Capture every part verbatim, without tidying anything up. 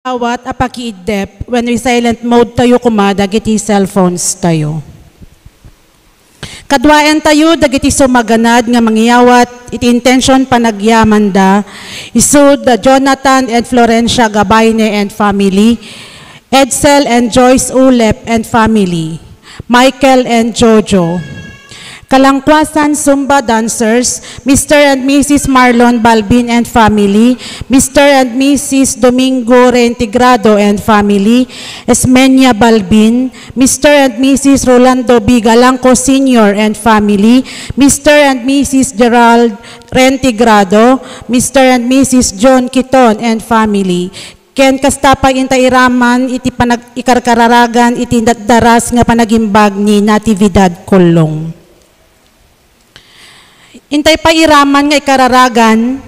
Awat a pakiiddep wenno i-silent mode tayo koma dagiti cellphones tayo. Kaduaentayo dagiti sumaganad nga mangyawat iti intention panagyamanda, isu da Jonathan and Florencia Gabayne and family, Edsel and Joyce Ulep and family, Michael and Jojo. Kalangkuasan Zumba dancers, Mister and Missus Marlon Balbin and family, Mister and Missus Domingo Reintegrado and family, Esmenia Balbin, Mister and Missus Rolando B. Galangco Senior and family, Mister and Missus Gerald Reintegrado, Mister and Missus John Quiton and family. Ken kasta pay intay iraman iti panag-, ikarkararagan iti da-, daras nga panagimbag ni Natividad Colong. Intay pay iraman nga ikararagan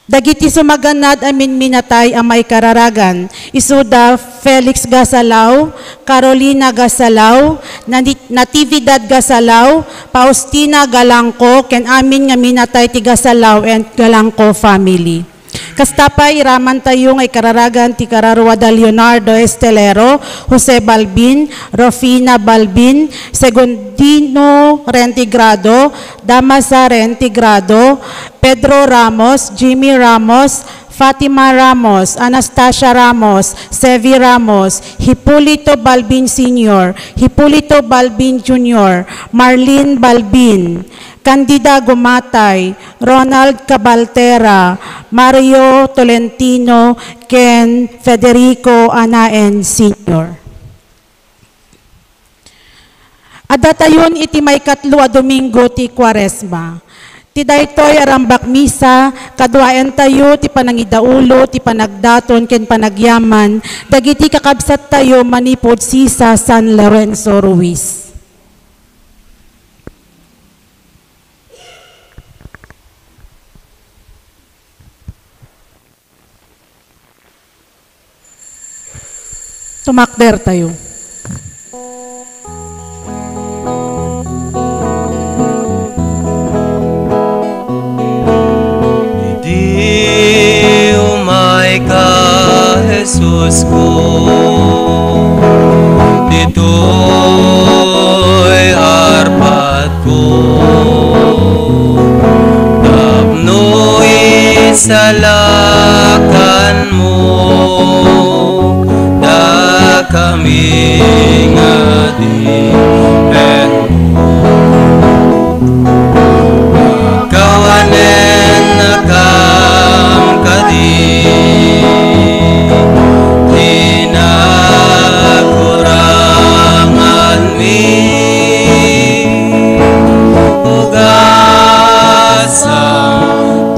dagiti sumaganad a minminatay a maikararagan, isu da Felix Gasalao, Carolina Gasalao, Nani-, Natividad Gasalao, Faustina Galangco, ken amin nga minatay ti Gasalao and Galangco family. Kasta pay, iramantayo nga ikararagan ti kararua da Leonardo Estelero, Jose Balbin, Rufina Balbin, Segundino Reintegrado, Damasa Reintegrado, Pedro Ramos, Jimmy Ramos, Fatima Ramos, Anastasia Ramos, Sevi Ramos, Hipolito Balbin Senior, Hipolito Balbin Junior, Marlene Balbin, Candida Gumatay, Ronald Cabaltera, Mario Tolentino, ken Federico Anaen Senior. Addatayon iti maikatlo a Domingo ti Kuaresma. Ti daytoy a rambak misa, kaduaentayo ti panangidaulo, ti panagdaton, ken panagyaman dagiti kakabsattayo manipud sisa San Lorenzo Ruiz. Tumakder tayo. Idi umay ka, Jesus ko, ditoy arpat ko, tapno isalakanmo dakami nga di-, kawanen nakam kadi kinakurangan mi, ugasam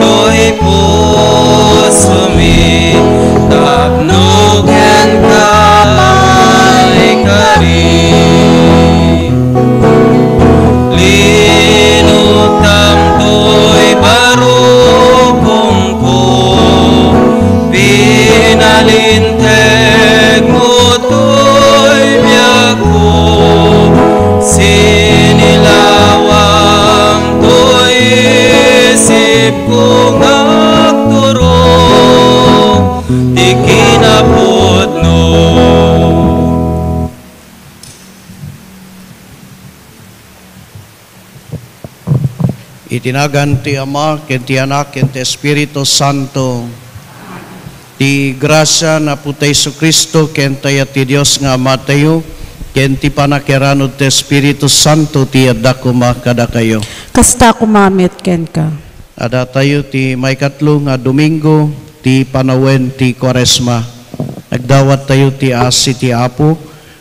toy pusomi, tapno kenka maikari. Linuktam toy barukongko, pinalinteg mo toy biagko, sinilawam toy isipko nga agturong ti kinapudno. Iti nagan ti Ama, ken ti Anak, ken ti Espiritu Santo. Ti grasia ni Apotayo Jesu-Cristo, ken ti ayat ti Dios nga Amatayo, ken ti pannakiaranod ti Espiritu Santo, ti adda koma kadakayo. Kasta koma met kenka. Addatayo ti maikatlo nga Domingo ti panawen ti Kuaresma. Nagdawattayo ti asi ti Apo,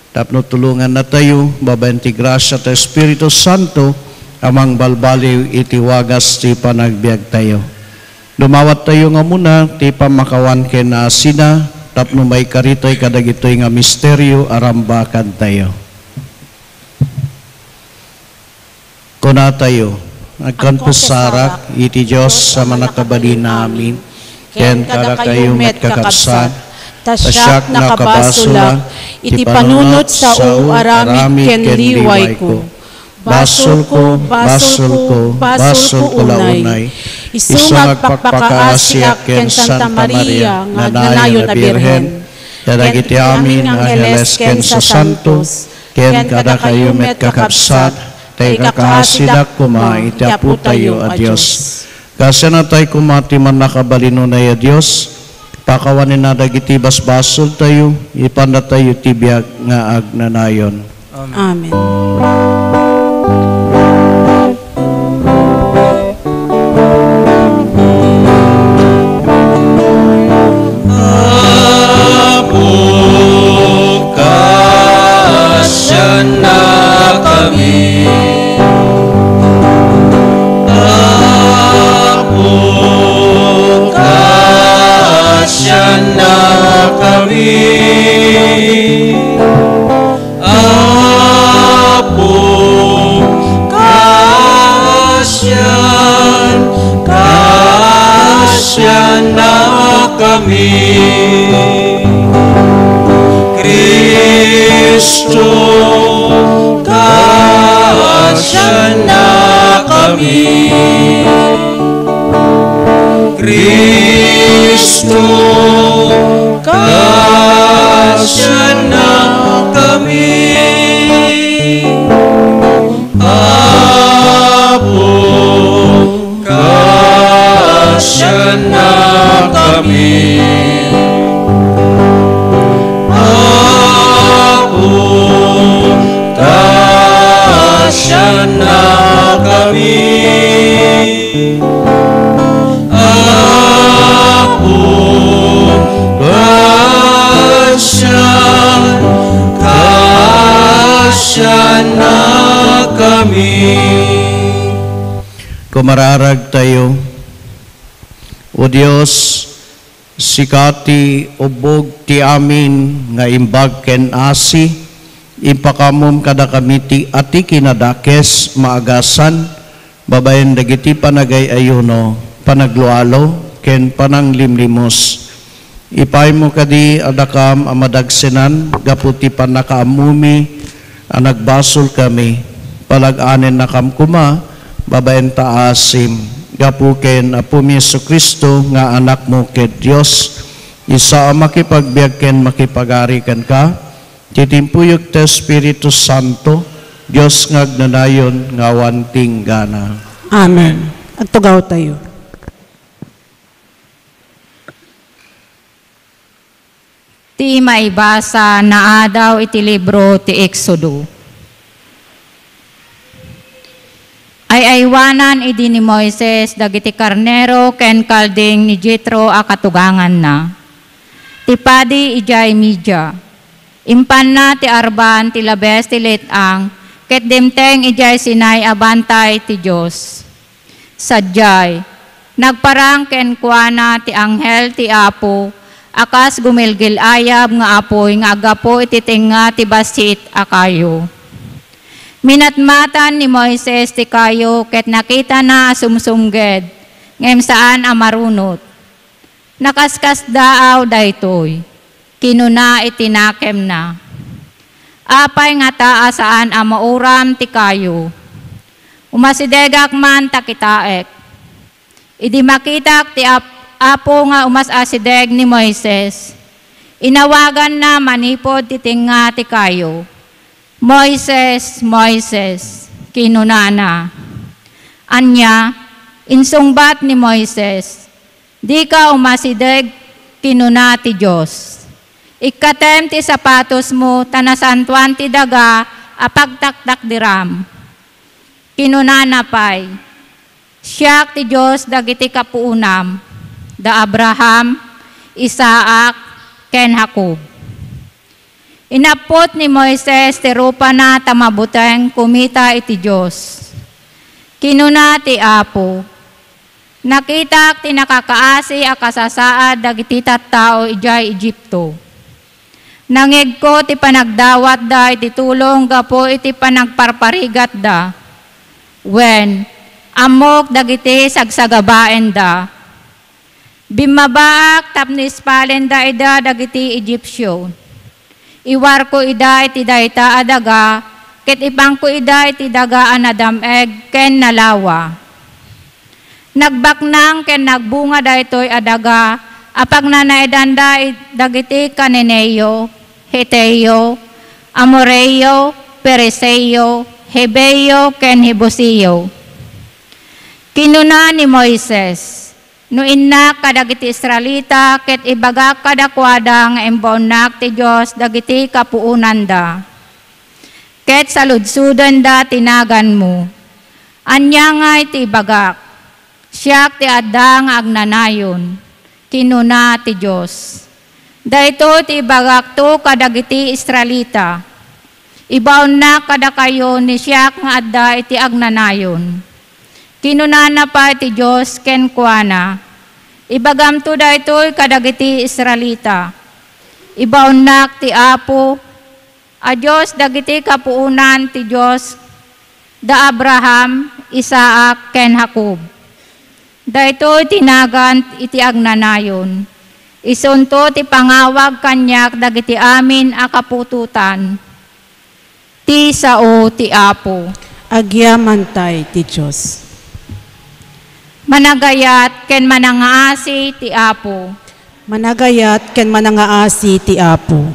tapno tulongannatayo, babaen ti grasia ti Espiritu Santo a mangbalbaliw iti wagas ti panagbiagtayo. Dumawattayo nga umuna ti pammakawan ken asina tapno maikaritayo kadagitoy nga misterio a rambakantayo. Kunatayo, agkonfessarak iti Dios a Mannakabalin amin, ken kadakayo met, kakabsat, ta siak nakabasolak iti panunot, sao, aramid, ken liwayko. Basolko, basolko, basolko la unay. Isu nga agpakpakaasiak ken Santa Maria nga agnanayon a Birhen, kadagiti amin nga angheles ken sasantos, ken kadakayo met, kakabsat, ta ikakaasidak koma iti Apotayo a Dios. Kaasianatayo koma ti Mannakabalin Unay a Dios, pakawanenna dagiti basbasoltayo, ipannatayo ti biag nga agnanayon. Amen. Apo, kaasiannakami. Apo, kaasiannakami. Apo, kaasian, kaasiannakami. Cristo, kaasiannakami. Cristo, kaasiannakami. Apo, kaasiannakami. Apo, kaasiannakami. Apo, kaasian, kaasiannakami. Kumararagtayo. O Dios, sika ti ubbog ti amin nga imbag ken asi, impakaamom kadakami ti ati ken nadakes maagasan, babaen dagiti panagay-ayuno, panaglualo, ken pananglimlimos. Ipaaymo kadi a dakam a madagsenan gapu ti pannakaammomi a nagbasolkami. Palag-anennakam koma babaen ta asim, gapu ken Apomi Jesu-Cristo nga Anakmo ket Dios, isu a makipagbiag ken makipagari kenka, ti timpuyog ti Espiritu Santo, Dios nga agnanayon nga awan tinggana. Amen. Agtugawtayo. Ti maibasa naadaw iti libro ti Exodo. Ay-aywanan idi ni Moises dagiti karnero ken kalding ni Jetro a katuganganna, ti padi idiay Midia. Impanna ti arban ti labes ti let-ang ket dimteng idiay Sinai a bantay ti Dios. Sadiay, nagparang kenkuana ti anghel ti Apo a kas gumilgil-ayab nga apuy nga aggapu iti tengnga ti bassit a kayo. Minatmatan ni Moises ti kayo ket nakitana a sumsumged, ngem saan a marunot. "Nakaskasdaaw daytoy," kinuna iti nakemna. "Apay ngata a saan a mauram ti kayo? Umasidegak man ta kitaek." Idi makitak ti Ap-, Apo nga umas-asideg ni Moises, inawaganna manipud ti tengnga ti kayo. "Moises, Moises," kinunana. Ania, insungbat ni Moises, "Dika umasideg," kinuna ti Dios. "Ikkatem ti sapatosmo ta nasantoan ti daga a pagtaktakderam." Kinunana pay, "Siak ti Dios dagiti kapuonam, da Abraham, Isaac, ken Jacob." Inapput ni Moises ti rupana ta mabuteng kumita iti Dios. Kinuna ti Apo, "Nakitak ti nakakaasi a kasasaad dagiti tattao idiay Egipto. Nangngegko ti panagdawatda iti tulong gapu iti panagparparigatda. Wen, ammok dagiti sagsagabaenda. Bimmabaak tapno ispalenda ida dagiti Egipsio. Iwarko ida iti dayta a daga ket ipangko ida iti daga a nadam-eg ken nalawa. Nagbaknang ken nagbunga daytoy a daga a pagnanaedanda id-, dagiti Cananeo, Heteo, Amoreo, Perizio, Heveo, ken Jebuseo. Kinuna ni Moises, "No innak kadagiti Israelita ket ibagak kadakuada nga imbaonnak ti Dios dagiti kapuonanda, ket saludsodenda ti naganmo, ania ngay ti ibagak? Siak ti adda nga agnanayon," kinuna ti Dios. "Daytoy ti ibagakto kadagiti Israelita, ibaonnak kadakayo ni siak nga adda iti agnanayon." Kinunana pay ti Dios kenkuana, "Ibagamto daytoy kadagiti Israelita, ibaonnak ti Apo a Dios dagiti kapuonan ti Dios da Abraham, Isaac, ken Jacob. Daytoy ti nagan iti agnanayon. Isunto ti pangawag kaniak dagiti amin a kaputotan. Ti sao ti Apo." Agyamantay ti Dios. Managayat ken manangaasi ti Apo. Managayat ken manangaasi ti Apo.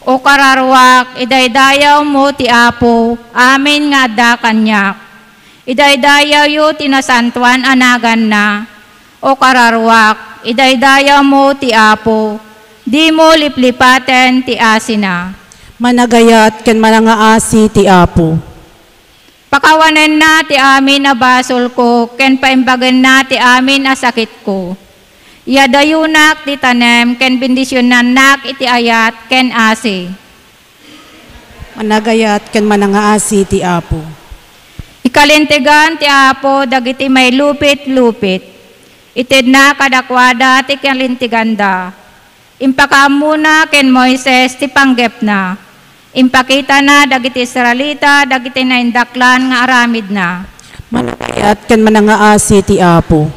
O kararuak, idaydayawmo ti Apo, amin nga adda kaniak. Idaydayawyo ti nasantoan a naganna. O kararuak, idaydayawmo ti Apo, dimo liplipaten ti asina. Managayat ken manangaasi ti Apo. Pakawanenna ti amin a basolko ken paimbagenna ti amin a sakitko. Iadayonak ti tanem ken bendisionannak iti ayat ken asi. Managayat ken manangaasi ti Apo. Ikalintegan ti Apo dagiti mailupitlupit. Itedna kadakuada ti kalinteganda. Impakaammona ken Moises ti panggepna. Impakitana dagiti Israelita dagiti naindaklan nga aramidna. Managayat ken manangaasi ti Apo.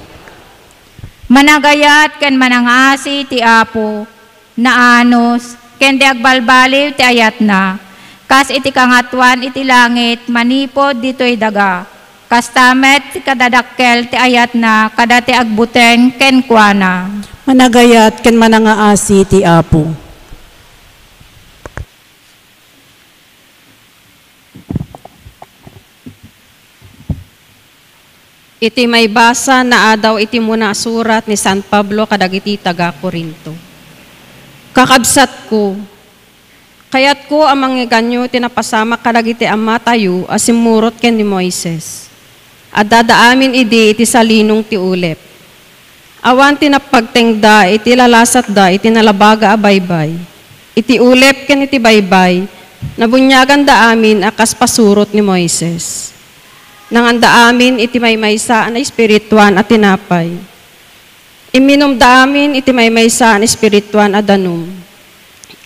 Managayat ken manangaasi ti Apo, naanus, ken di agbalbaliw ti ayatna, kas iti kangatoan iti langit manipud ditoy daga. Kasta met ti kadadakkel ti ayatna kadati agbuteng kenkuana. Managayat ken manangaasi ti Apo. Iti maibasa, naadaw iti muna a surat ni San Pablo kadagiti taga-Corinto. Kakabsatko, kayatko a mangngeganyo ti napasamak kadagiti amatayo a simmurot ken ni Moises. Addada amin idi iti salinong ti ulep. Awan ti napagtengda iti lalasatda iti nalabaga a baybay. Iti ulep ken iti baybay, nabuniaganda amin a kas pasurot ni Moises. Nanganda amin iti maymaysa a naespirituan a tinapay. Imminumda amin iti maymaysa a naespirituan a danum.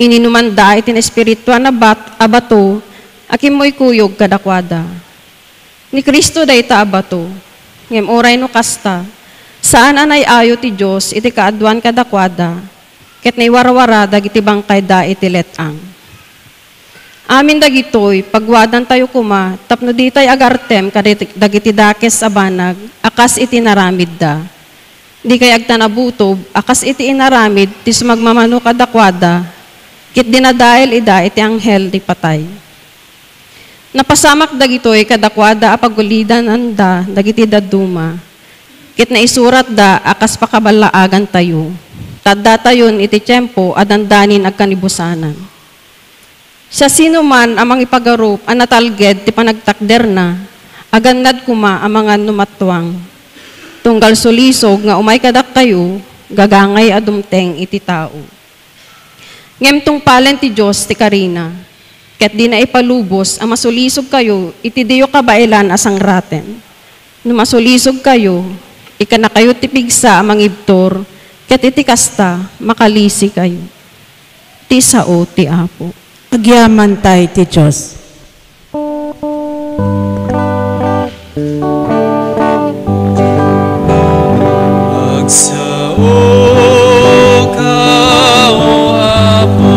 Ininumanda iti naespirituan a bat-, a bato a kimmuykuyog kadakuada. Ni Cristo dayta a bato. Ngem uray no kasta, saan a nay-ayo ti Dios iti kaaduan kadakuada, ket naiwarwara dagiti bangkayda iti let-ang. Amin dagitoy, pagwadantayo koma tapno ditay agartem kadagiti dakes a banag a kas iti inaramidda. Dikay agtanabutob a kas iti inaramid ti sumagmamano kadakuada, ket dinadael ida iti anghel ti patay. Napasamak dagitoy kadakuada a pagulidananda dagiti dadduma, ket naisuratda a kas pakaballaagantayo, ta addatayon iti tiempo a dandanin agkanibusanan. Siasinoman a mangipagarup a natalged ti panagtakderna, agannad koma a mangan no mattuang. Tunggal sulisog nga umay kadakayo, gagangay a dumteng iti tao. Ngem tungpalen ti Dios ti karina, ket dina ipalubos a masulisogkayo iti diyo kabaelan a sangraten. No masulisogkayo, ikkanakayo ti pigsa a mangibtur, ket iti kasta, makalisikayo. Ti sao ti Apo. Agyamantay ti Dios. Agsaoka, O Apo,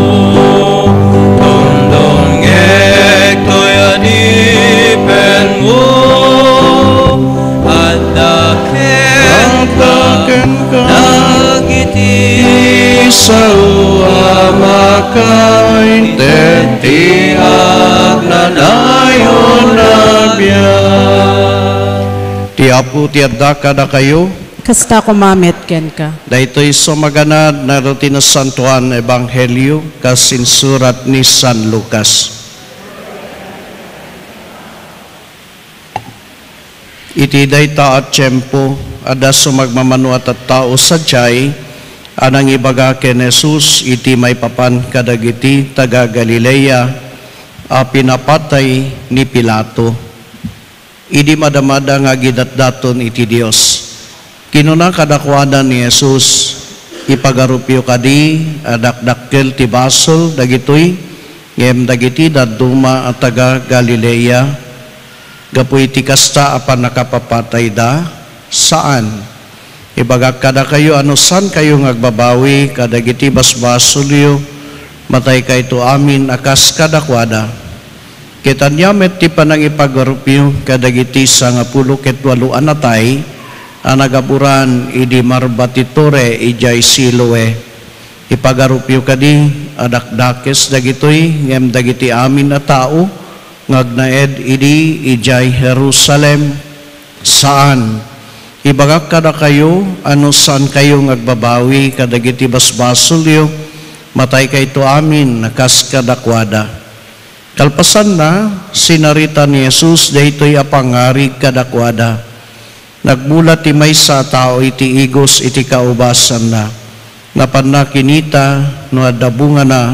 dumdumngek toy a Ti agnanayon a biag. Ti Apo ti adda kadakayo. Kasta koma met kenka. Daytoy so maganad nga adda ti Nasantoan Ebanghelio kas insurat ni San Lucas. Iti dayta a tiempo, adda sumagmamano a tattao sadiay a nangibaga ken Jesus iti maipapan kadagiti taga-Galilea a pinapatay ni Pilato idi madamada nga agidatdaton iti Dios. Kinuna kadakuada ni Jesus, "Ipagarupyo kadi a dakdakkel ti basol dagitoy ngem dagiti dadduma a taga-Galilea? Gapu iti kasta a pannakapapatayda? Saan! Ibagak kadakayo a no saankayo nga agbabawi kadagiti basbasolyo, mataykayto amin a kas kadakuada." Ket ania met ti panangipagarupyo kadagiti sangapulo ket walo a natay a nagaburan idi marba ti tore idiay Siloe? Ipagarupyo kadi a dakdakes dagitoy ngem dagiti amin a tao nga agnaed idi idiay Jerusalem? Saan! Ibagak kadakayo a no saankayo nga agbabawi kadagiti basbasolyo, mataykayto amin a kas kadakuada. Kalpasanna, sinarita ni Jesus daytoy a pangngarig kadakuada. Nagmula ti maysa a tao iti igos iti kaubasanna. Napanna kinita no adda bungana,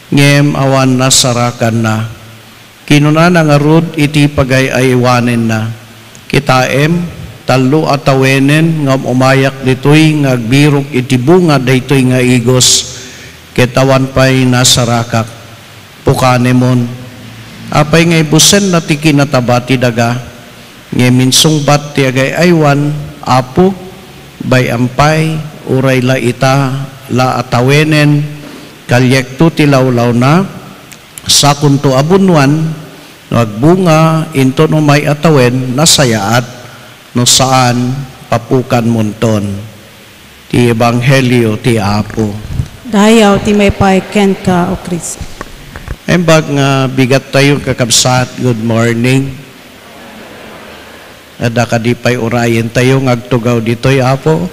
ngem awan nasarakanna. Kinunana ngarud iti pagay-aywanenna, "Kitaem, tallo a tawenen nga um-umayak ditoy nga agbirok iti bunga daytoy nga igos, ket awan pay nasarakak." Pukanemon, apay nga ibusenna ti kinataba ti daga? Ngem insungbat ti agay-aywan, "Apo, bay-am pay, uray la ita la a tawenen, kaliekto ti lawlawna, sakonto a bunnoan, no agbunga inton umay a tawen, nasayaat, no saan, papukanmonton." Ti Ebanghelio ti Apo. Dayaw ti maipaay kenka, O Cristo. Naimbag nga bigat tayo, kakabsat. Good morning. Adda kadi pay urayen tayo nga agtugaw ditoy, Apo?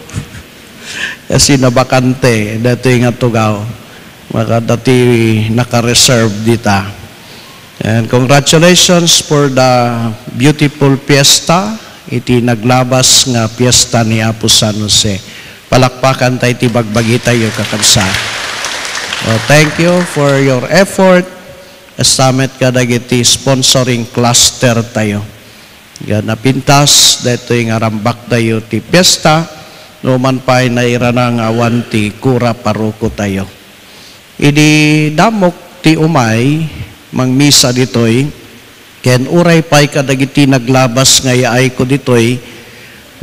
Kasi nabakante datoy nga tugaw. Makadati naka-reserve dita. And congratulations for the beautiful fiesta, iti naglabas nga fiesta ni Apo San Jose. Palakpakan tayo ti bagbagi tayo, kakabsat. Oh, thank you for your effort. Kasta met kadagiti sponsoring cluster tayo. Nga napintas, daytoy nga rambak tayo ti fiesta, no man pay nairana nga awan ti kura paroko tayo. Idi damok ti umay, mangmisa ditoy, ken uray pay kadagiti naglabas nga yaayko ditoy,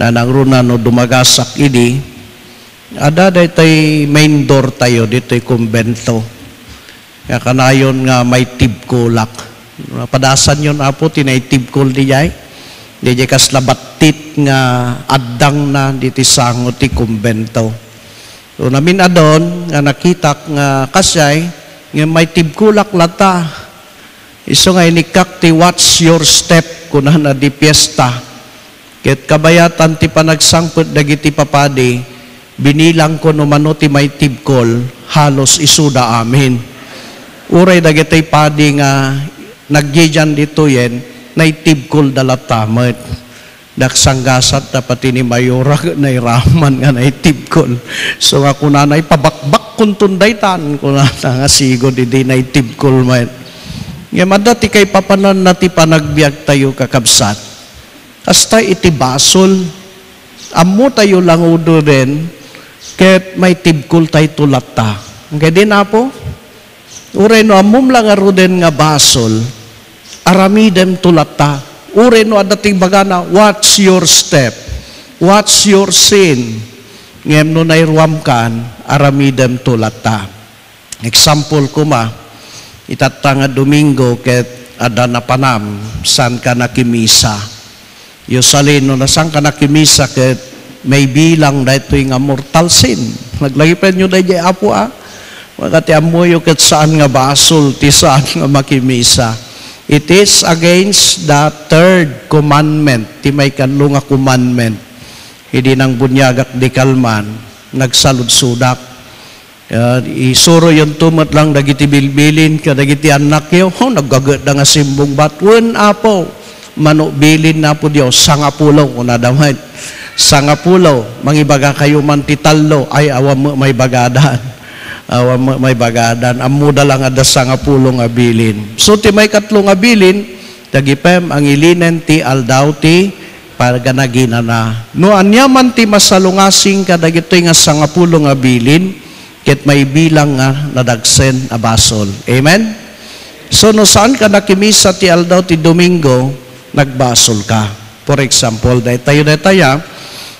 nanangruna no dumagasak idi, adda daytoy main door tayo ditoy kumbento. Nga kanayon nga maitibkolak. Napadasanyon, Apo, ti naitibkol diay. Diay kasla battit nga addangna diti sango ti kumbento. So, namin-adon nga nakitak nga kasjay, nga maitibkolak latta. Isu nga inikkak ti "Watch your step," kunana di fiesta. Ket kabayatan ti panagsangpet dagiti papadi, binilangko no mano ti maitibkol, halos isuda amin. Uray dagiti padi nga nagyayan ditoyen, naitibkolda latta met. Nagsanggasat ta pati ni Mayora ket nairaman nga naitibkol. So nga kunana, "Ipabakbakkonton daytan," kunana nga sigud idi naitibkol met. Ngem adda ti kaipapananna ti panagbiagtayo, kakabsat. Kasta iti basol, ammotayo la ngaruden ket maitibkoltayto latta. Kadi, Apo? Uray no ammom la ngaruden nga basol, aramidemto latta. Uray no adda ti bagana, "Watch your step. Watch your sin." Ngem no nairuamkan, aramidemto latta. Example koma, itatta nga Domingo ket adda napanam, saanka nakimisa. Usually, no nasaanka nakimisa ket maibilang daytoy nga mortal sin. Naglagipenyo daydiay, Apo, a? Makati ammoyo ket saan nga basol ti saan nga makimisa. It is against the third commandment, ti maikatlo nga commandment. Idi nangbuniagak di kalman, nagsaludsodak. Ah, isuroyonto met lang dagiti bilbilin kadagiti annakyo. Oh, naggagetda nga simbung bat, "Wen, Apo." "Mano bilin, Apo Dios?" "Sangapulo," kunada met. "Sangapulo, mangibagakayo man ti tallo." Ay, awan met maibagadan. Awan met maibagadan. Ammoda lang adda sangapulo nga bilin. So, ti maikatlo nga bilin, dagipem, angilinen ti aldaw ti paganaginana. No aniaman ti masalungasing kadagitoy nga sangapulo nga bilin, ket maibilang nga nadagsen a basol. Amen? So, no saanka nakimisa ti aldaw ti Domingo, nagbasolka. For example, daytayo, daytaya,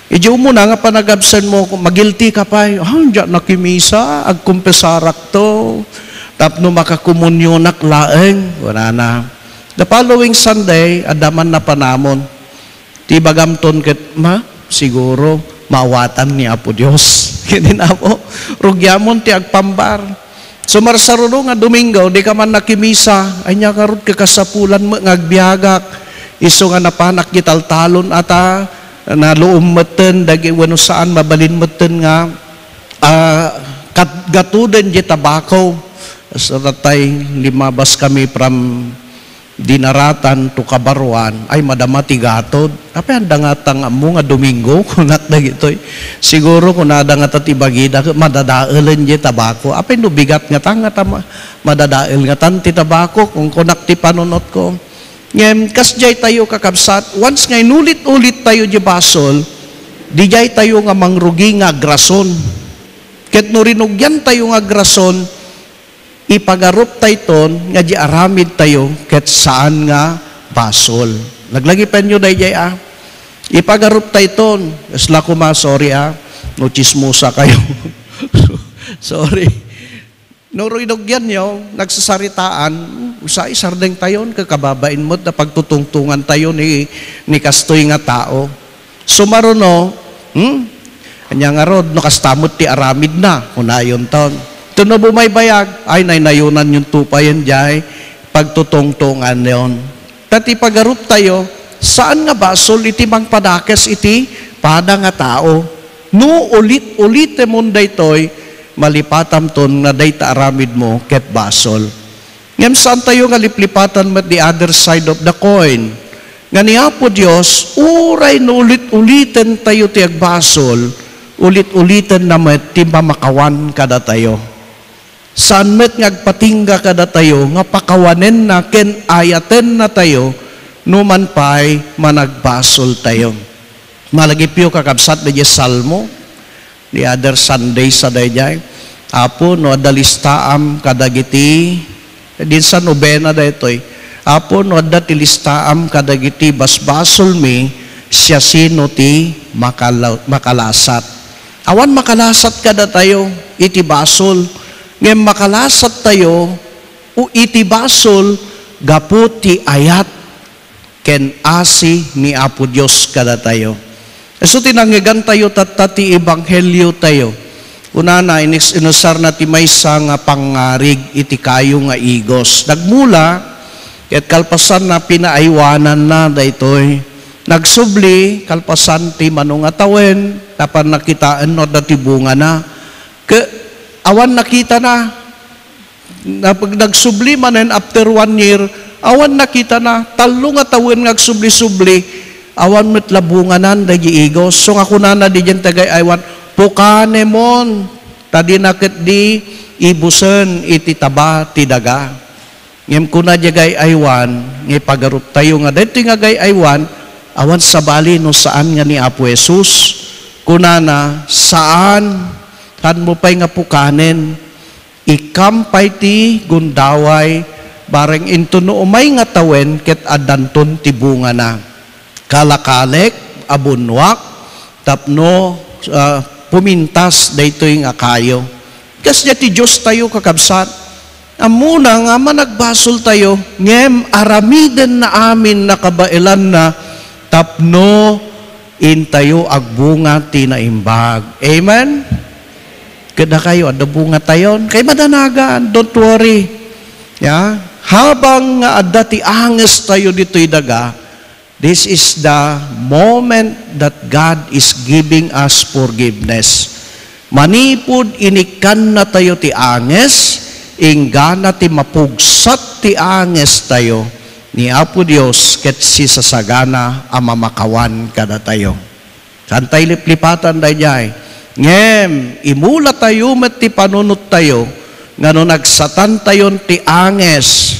idiay umuna nga panagabsenmo, magiltika pay, "Ah, diak nakimisa, agkumpesarakto, tapno makakomunionak laeng," kunana. The following Sunday, adda man napanamon. Ti ibagamton ket, "Ma, siguro maawatan ni Apo Dios." Ket ni Apo, rugiamon ti agpambar. Sumarsaruno nga Domingo, dika man nakimisa. Ania ngarud, kakasapulan met nga agbiagak. Isu nga napanak di taltalon ata, naluom metten, dagi wenno saan, mabalin metten nga, ah, kat-, gatuden di tabako. So, tatay, limabas kami from Dinaratan to Kabaruan, ay, madama ti gatod. Apay, anda nga tang ammo nga Domingo, kunak dagitoy. Siguro kunada nga ta ti bagida, madadaelen di tabako. Apay, no bigat nga ta, nga ta ma-, madadael nga tan ti tabako, kun kunak ti panunotko. Ngem, kasdiay tayo, kakabsat, once nga inulit-ulit tayo di basol, didiay tayo nga mangrugi nga agrason. Ket no rinugian tayo nga agrason, ipagarup tayton nga di aramid tayo ket saan nga basol. Laglagipenyo daydiay a. Ipagarup tayton. Kasla koma, sorry a. No chismosa kayo. Sorry. No rinugianyo, nagsasaritaan, sa isardeng tayon, kakababain met ta pagtutungtungan tayo ni, ni kastoy nga tao. Sumaruno, hmm? Ania ngarud, no kasta met ti aramidna, kunayonton. Ket no bumaybayag, ay, naynayonanyonto payen diay pagtutungtonganyon. Ta ti pagarup tayo, saan nga basol iti mangpadakes iti pada nga tao. No ulit-ulitemon daytoy, malipatamton nga dayta aramidmo ket basol. Ngem saan tayo nga liplipatan met the other side of the coin, nga ni Apo Dios, uray no ulit-uliten tayo ti agbasol, ulit-uliten na met ti pamakawan kadatayo. Saan met nga agpatingga kadatayo nga pakawanenna ken ayatenna tayo no man pay managbasol tayo. Malagipyo, kakabsat, daydiay Salmo, the other Sunday sa daydiay. Apo, no adda listaam kadagiti, dinsa nobena daytoy. Apo, no adda ti listaam kadagiti basbasolmi, siasino ti makala-, makalasat? Awan makalasat kadatayo iti basol, ngem makalasat tayo o iti basol gapu ti ayat ken asi ni Apo Dios kadatayo. Isu ti nangngegantayo tatta ti ebanghelio tayo. Kunana, inis-, inusarna ti maysa nga pangngarig iti kayo nga igos. Nagmula, ket kalpasanna, pinaaywananna daytoy. Nagsubli, kalpasan ti mano nga tawen, tapno nakitaen no adda ti bungana. Ke-, awan nakitana. Napag-, nagsubli manen after one year, awan nakitana. Tallo nga tawen nga agsubli-subli, awan met la bunganan dagiti igos. So nga kunana diay ti agay-aywan, "Pukanemon, ta dina ketdi ibusen iti taba ti daga." Ngem kuna diay agay-aywan, nga ipagarup tayo nga daytoy nga agay-aywan, awan sabali no saan nga ni Apo Jesus. Kunana, "Saan, saanmo pay nga pukanen." Ikkam pay ti gundaway, bareng inton no umay nga tawen ket addanton ti bungana. Kalakalek a bunnuak tapno, ah, pumintas daytoy nga kayo. Kasdiay ti Diostayo, kakabsat. Ammona nga managbasol tayo, ngem aramidenna amin a kabaelanna tapno intayo agbunga ti naimbag. Amen? Ket dakayo, adda bungatayon. Kay madanagan, don't worry. Ya? Habang nga adda ti angestayo ditoy daga, this is the moment that God is giving us forgiveness. Manipud inikkannatayo ti anges, inggana ti mapugsat ti angestayo ni Apo Dios ket sisasagana a mamakawan kadatayo. Santay liplipatan daydiay. Ngem, imulatayo met ti panunottayo nga no nagsatantayon ti anges,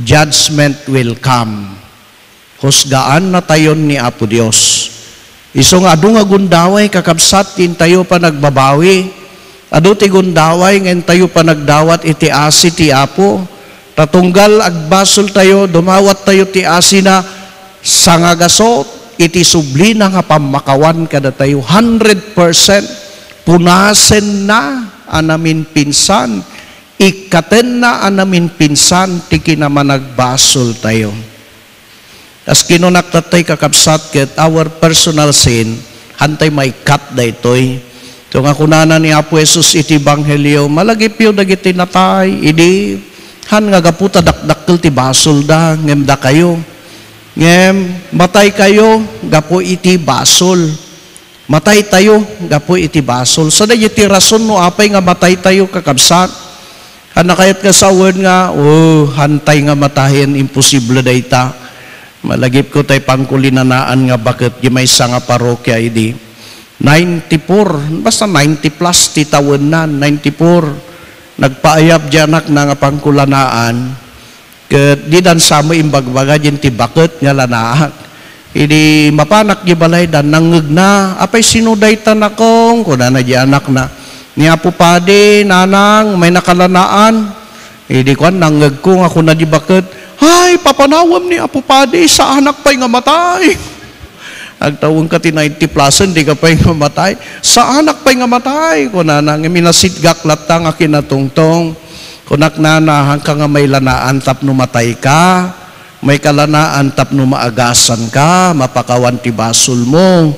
judgment will come. Husgaannatayon ni Apo Dios. Isu nga adu nga gundaway, kakabsat, ti intayo panagbabawi. Adu ti gundaway nga intayo panagdawat iti asi ti Apo. Ta tunggal agbasoltayo, dumawattayo ti asina, sangagasut iti sublina nga pammakawan kadatayo, hundred percent. Punasenna a naminpinsan, ikkatenna a naminpinsan ti kinamanagbasoltayo. Kas kinunak tatay, kakabsat, ket our personal sin, hantay maikkat daytoy. Ito nga kunana ni Apo Jesus iti Ebanghelio, "Malagipyo dagiti natay, idi han nga gapu ta dakdakkel ti basolda, ngem dakayo, ngem mataykayo gapu iti basol." Mataytayo gapu iti basol. Sada iti rason no apay nga mataytayo, kakabsat. Hanna kayat nga sawen nga, "Oh, hantay nga matayen, imposible dayta." Malagipko tay pangkulinanaan nga baket di maysa nga parokya idi. Ninety-four, basta ninety plus ti tawennan, ninety-four. Nagpaayab di anakna nga pangkulanaan. Ket didan sa met imbagbaga diay ti baket nga lanaak. Idi mapanak di balayda, nangngegna, "Apay, sino dayta, nakong?" kunana di anakna. "Ni Apo Padi, nanang, may nakalanaan." Idi kuan, nangngegko nga kuna di baket, "Ay, papanawem ni Apo Padi, saanak pay nga matay." Agtawenka ti ninety plusen, dika pay nga matay. "Saanak pay nga matay," kunana, ngem inasitgak latta nga kinatungtong. Kunak, "Nana, hanka nga mailanaan tapno matayka. Maikalanaan tapno maagasanka, mapakawan ti basolmo.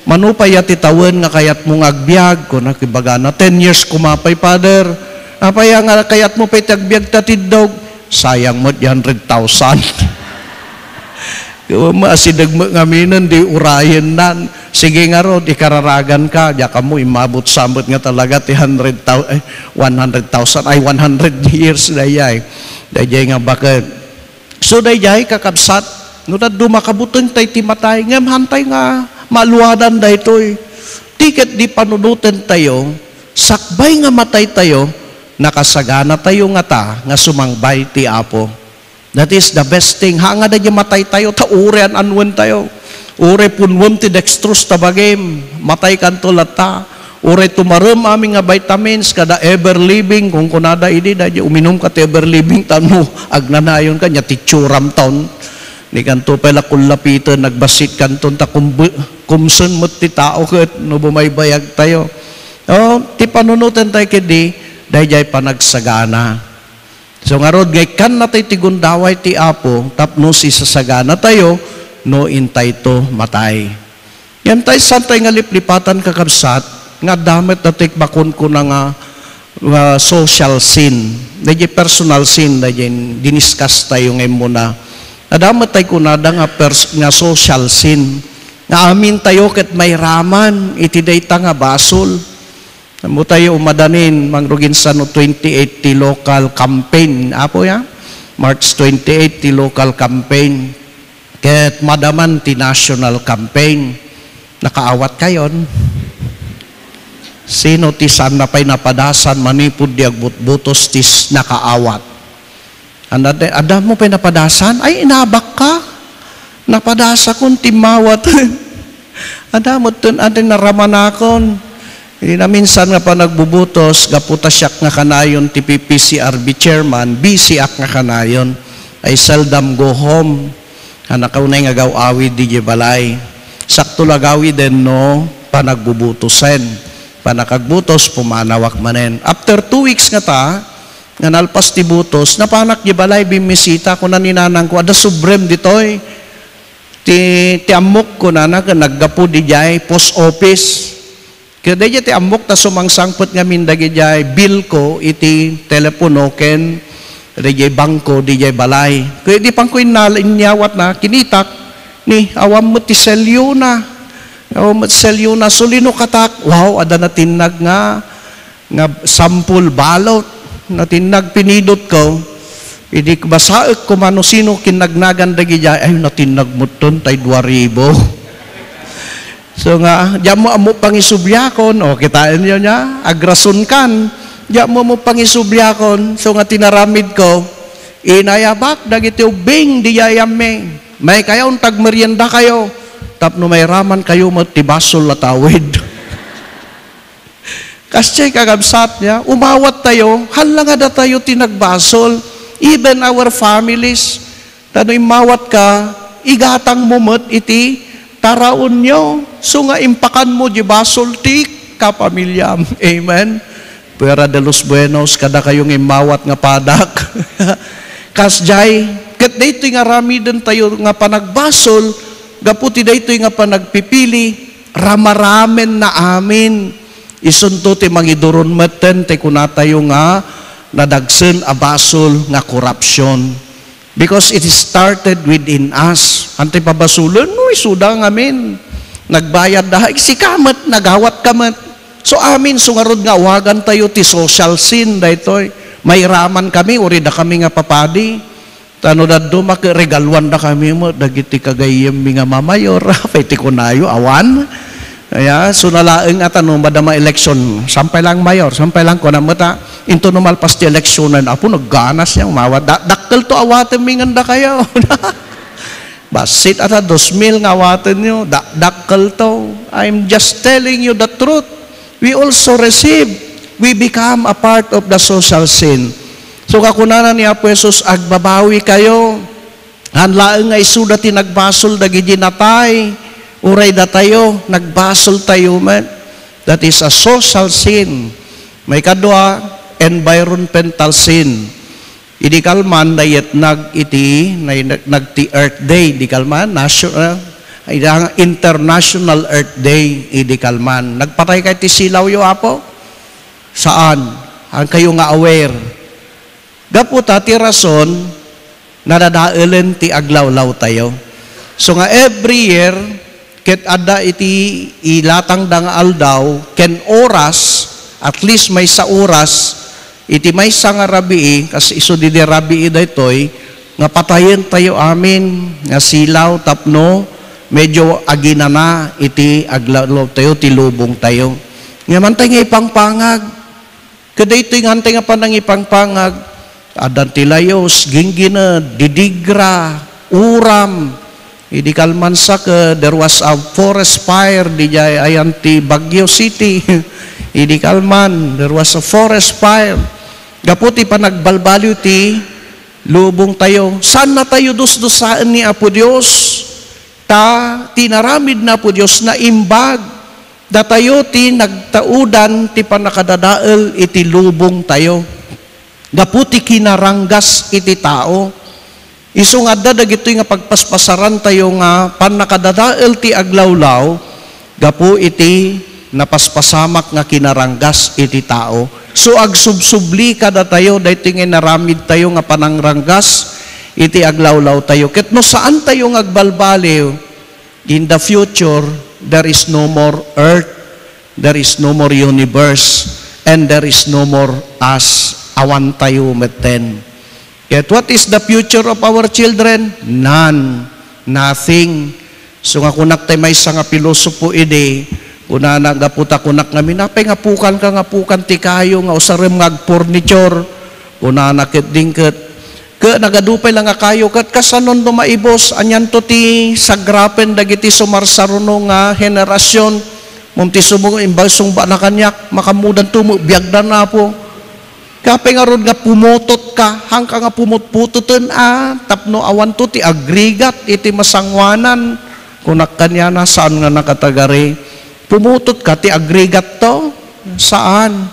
Mano pay a ti tawen nga kayatmo nga agbiag?" kunak, ibagana. "Ten years koma pay, Father." "Apay a nga kayatmo pay ti agbiag ta tiddog?" "Sayang met di hundred thousand." Asideg met ngaminen di urayennan. Sige ngarud, ikararaganka, diak ammo, immabut sa met nga talaga ti hundred thou-, eh, one hundred thousand, ay, one hundred years dayay. Daydiay nga baket. So, daydiay, kakabsat, no dadduma, kabutengtay ti matay, ngem hantay nga maluadan daytoy. Ti ket di panunotentayo, sakbay nga mataytayo, nakasaganatayo ngata nga sumangbay ti Apo. That is the best thing. Haan nga daydiay mataytayo, ta uray an-annuentayo. Uray punnuem ti dextrose ta bagim, mataykanto latta. Uray tumarem amin nga vitamins, kada Ever Living, kunkunada idi, daydiay uminumka ti Ever Living, tapno agnanayonka, nia ti itsuram ton. Dikanto pay la kullapiten, nagbassit kanton, ta kumbe-, kumsen met ti tao ket no bumaybayagtayo. O, ti panunotentayo ketdi, daydiay panagsagana. So, ngarud, nga ikkannatayo ti gundaway ti Apo tapno sisasaganatayo no intayto matay. Ngem tay, santay nga liplipatan, kakabsat, nga adda met datoy makunkuna nga, nga social sin. Daydiay personal sin, daydiay diniscuss tayo nga immuna. Adda met tay kunada nga pers-, nga social sin. Nga amintayo ket mairaman iti dayta nga basol. Ammotayo umadanin, mangruginsano, twenty-eight ti local campaign. Apo ya? March twenty-eight ti local campaign. Ket madaman ti national campaign. Nakaawatkayon? Sino ti saanna pay napadasan manipud di agbutbutos ti s-, nakaawat? Anda, adda mo pay napadasan? Ay, inabakka. Napadasakon, timmawat. Adda met ten, adda naramanakon. Idi naminsan nga panagbubutos, gapu ta siak nga kanayon ti P P C R B chairman, busy ak nga kanayon. I seldom go home. Hannak unay nga agaw-awid idiay balay. Sakto la gawiden no panagbubutosen. Panakagbutos, pumanawak manen. After two weeks ngata, nga nalpas ti butos, napanak di balay, bimmisita, kuna ni nanangko, "Adda subrem ditoy. Ti, ti ammok," kunana, "ken naggapu didiay post office." Ket daydiay ti ammok ta sumangsangpet ngamin dagidiay bill ko iti telepono ken daydiay bangko, didiay balay. Ket idi pangko innal-, inyawatna, kinitak, ni, awan met ti selyona. Awan met selyona. So, linukatak, wow, adda natinnag nga, nga sample ballot. Natinnag, pinidot ko. Idi basaek koma no sino kinagnagan dagidiay, ay, natinnag metten, tay dua ribu. So nga, diak mo ammo pangisubliakon, o, kitaenyo nia, agrasonkan. Diak mo ammo pangisubliakon, so nga tinaramid ko, inayabak dagiti ubbing diay ammi. Maikayon ta agmeriendakayo, tapno mairamankayo met ti basol a tawid. Kasdiay, kakabsat, nia, umawattayo, hallangada tayo ti nagbasol, even our families. Ta no immawatka, igatangmo met iti taraonyo. So nga impakanmo di basol ti kapamiliam. Amen? Fuera de los buenos, kadakayo nga immawat nga padak. Kasdiay, ket daytoy nga aramidentayo nga panagbasol, gapu ti daytoy nga panagpipili, ramaramenna amin. Isunto ti mangiduron metten ti kunatayo nga nadagsen a basol nga korupsion. Because it started within us. Anti pabasolen, no, isuda ngamin. Nagbayad da, sika met, nagawat ka met. So, amin, so ngarud nga awagan tayo ti social sin, daytoy. Mairaman kami, uri da kami nga papadi. Ta no dadduma ket regaluan da kami met dagiti kagayyemmi nga mamayor. Apay ti kunayo, awan? Aya, so nalaeng a ta no madama election, sampay lang mayor, sampay lang kuna met a, into no malpas ti eleksionen, Apo, nagganas nia, umawa, da-, dakkel to awatenmi ngandakayo. Bassit a ta dos mil nga awatenyo, da-, dakkel to. I'm just telling you the truth. We also receive. We become a part of the social sin. So, kakunana ni Apo Jesus, "Agbabawi kayo." Han laeng nga isuda ti nagbasol dagiti natay, uray datayo, nagbasol tayo met. That is a social sin. Maikadua, environmental sin. Idi kalman, nayetnag iti, nay-, nag ti Earth Day, idi kalman, nation-, ah, ida-, International Earth Day, idi kalman. Nagpatay kay ti silawyo, Apo? Saan? Saan kayo nga aware? Gapu ta ti rason, nadadaelen ti aglawlawtayo. So nga every year, ket adda iti ilatangda nga aldaw ken oras, at least maysa oras, iti maysa nga rabii, kas isu didi rabii daytoy, nga patayentayo amin nga silaw tapno medyo aginana iti aglawlawtayo, ti lubongtayo. Nga mantay nga ipangpangag, Kadaytoy nga hantay nga panangipangpangag, addan ti layus, ginggined, didigra, uram. Idi kalman sa ket, there was a forest fire, didiay ayan ti Baguio City. Idi kalman, there was a forest fire. Gapu ti panagbalbaliw ti lubong tayo. Saan na tayo dusdusaen ni Apo Dios? Ta ti inaramid ni Apo Dios naimbag. Datayo ti nagtaudan ti pannakadadael iti lubong tayo. Gapu ti kinaranggas iti tao. Isu nga adda dagitoy nga pagpaspasaran tayo nga pannakadadael ti aglawlaw, gapu iti napaspasamak nga kinaranggas iti tao. So, agsubsubli kadatayo daytoy nga inaramid tayo nga panangranggas iti aglawlaw tayo. Ket no saan tayo nga agbalbaliw, in the future, there is no more earth, there is no more universe, and there is no more us. Awan tayo metten. Yet what is the future of our children? None. Nothing. So nga kunak tay maysa nga pilosopo idi, kunana, gapu ta kunak ngamin, "Apay nga pukan ka nga pukan ti kayo nga usarem nga agfurniture?" Kunana ket dingket, "Ket nagadu pay la nga kayo, ket kasano no maibus? Anianto ti sagrapen dagiti sumarsaruno nga henerasyon? Ngem ti sumung-, imbag sungbatna kaniak, makammodanto met biagdan, Apo." Apay ngarud nga pumutot ka, haanka nga pumutputoten a, tapno awanto ti agrigat iti masangoanan. Kunak kaniana, saan nga nakatagari? Pumutot ka ti agrigat to? Saan?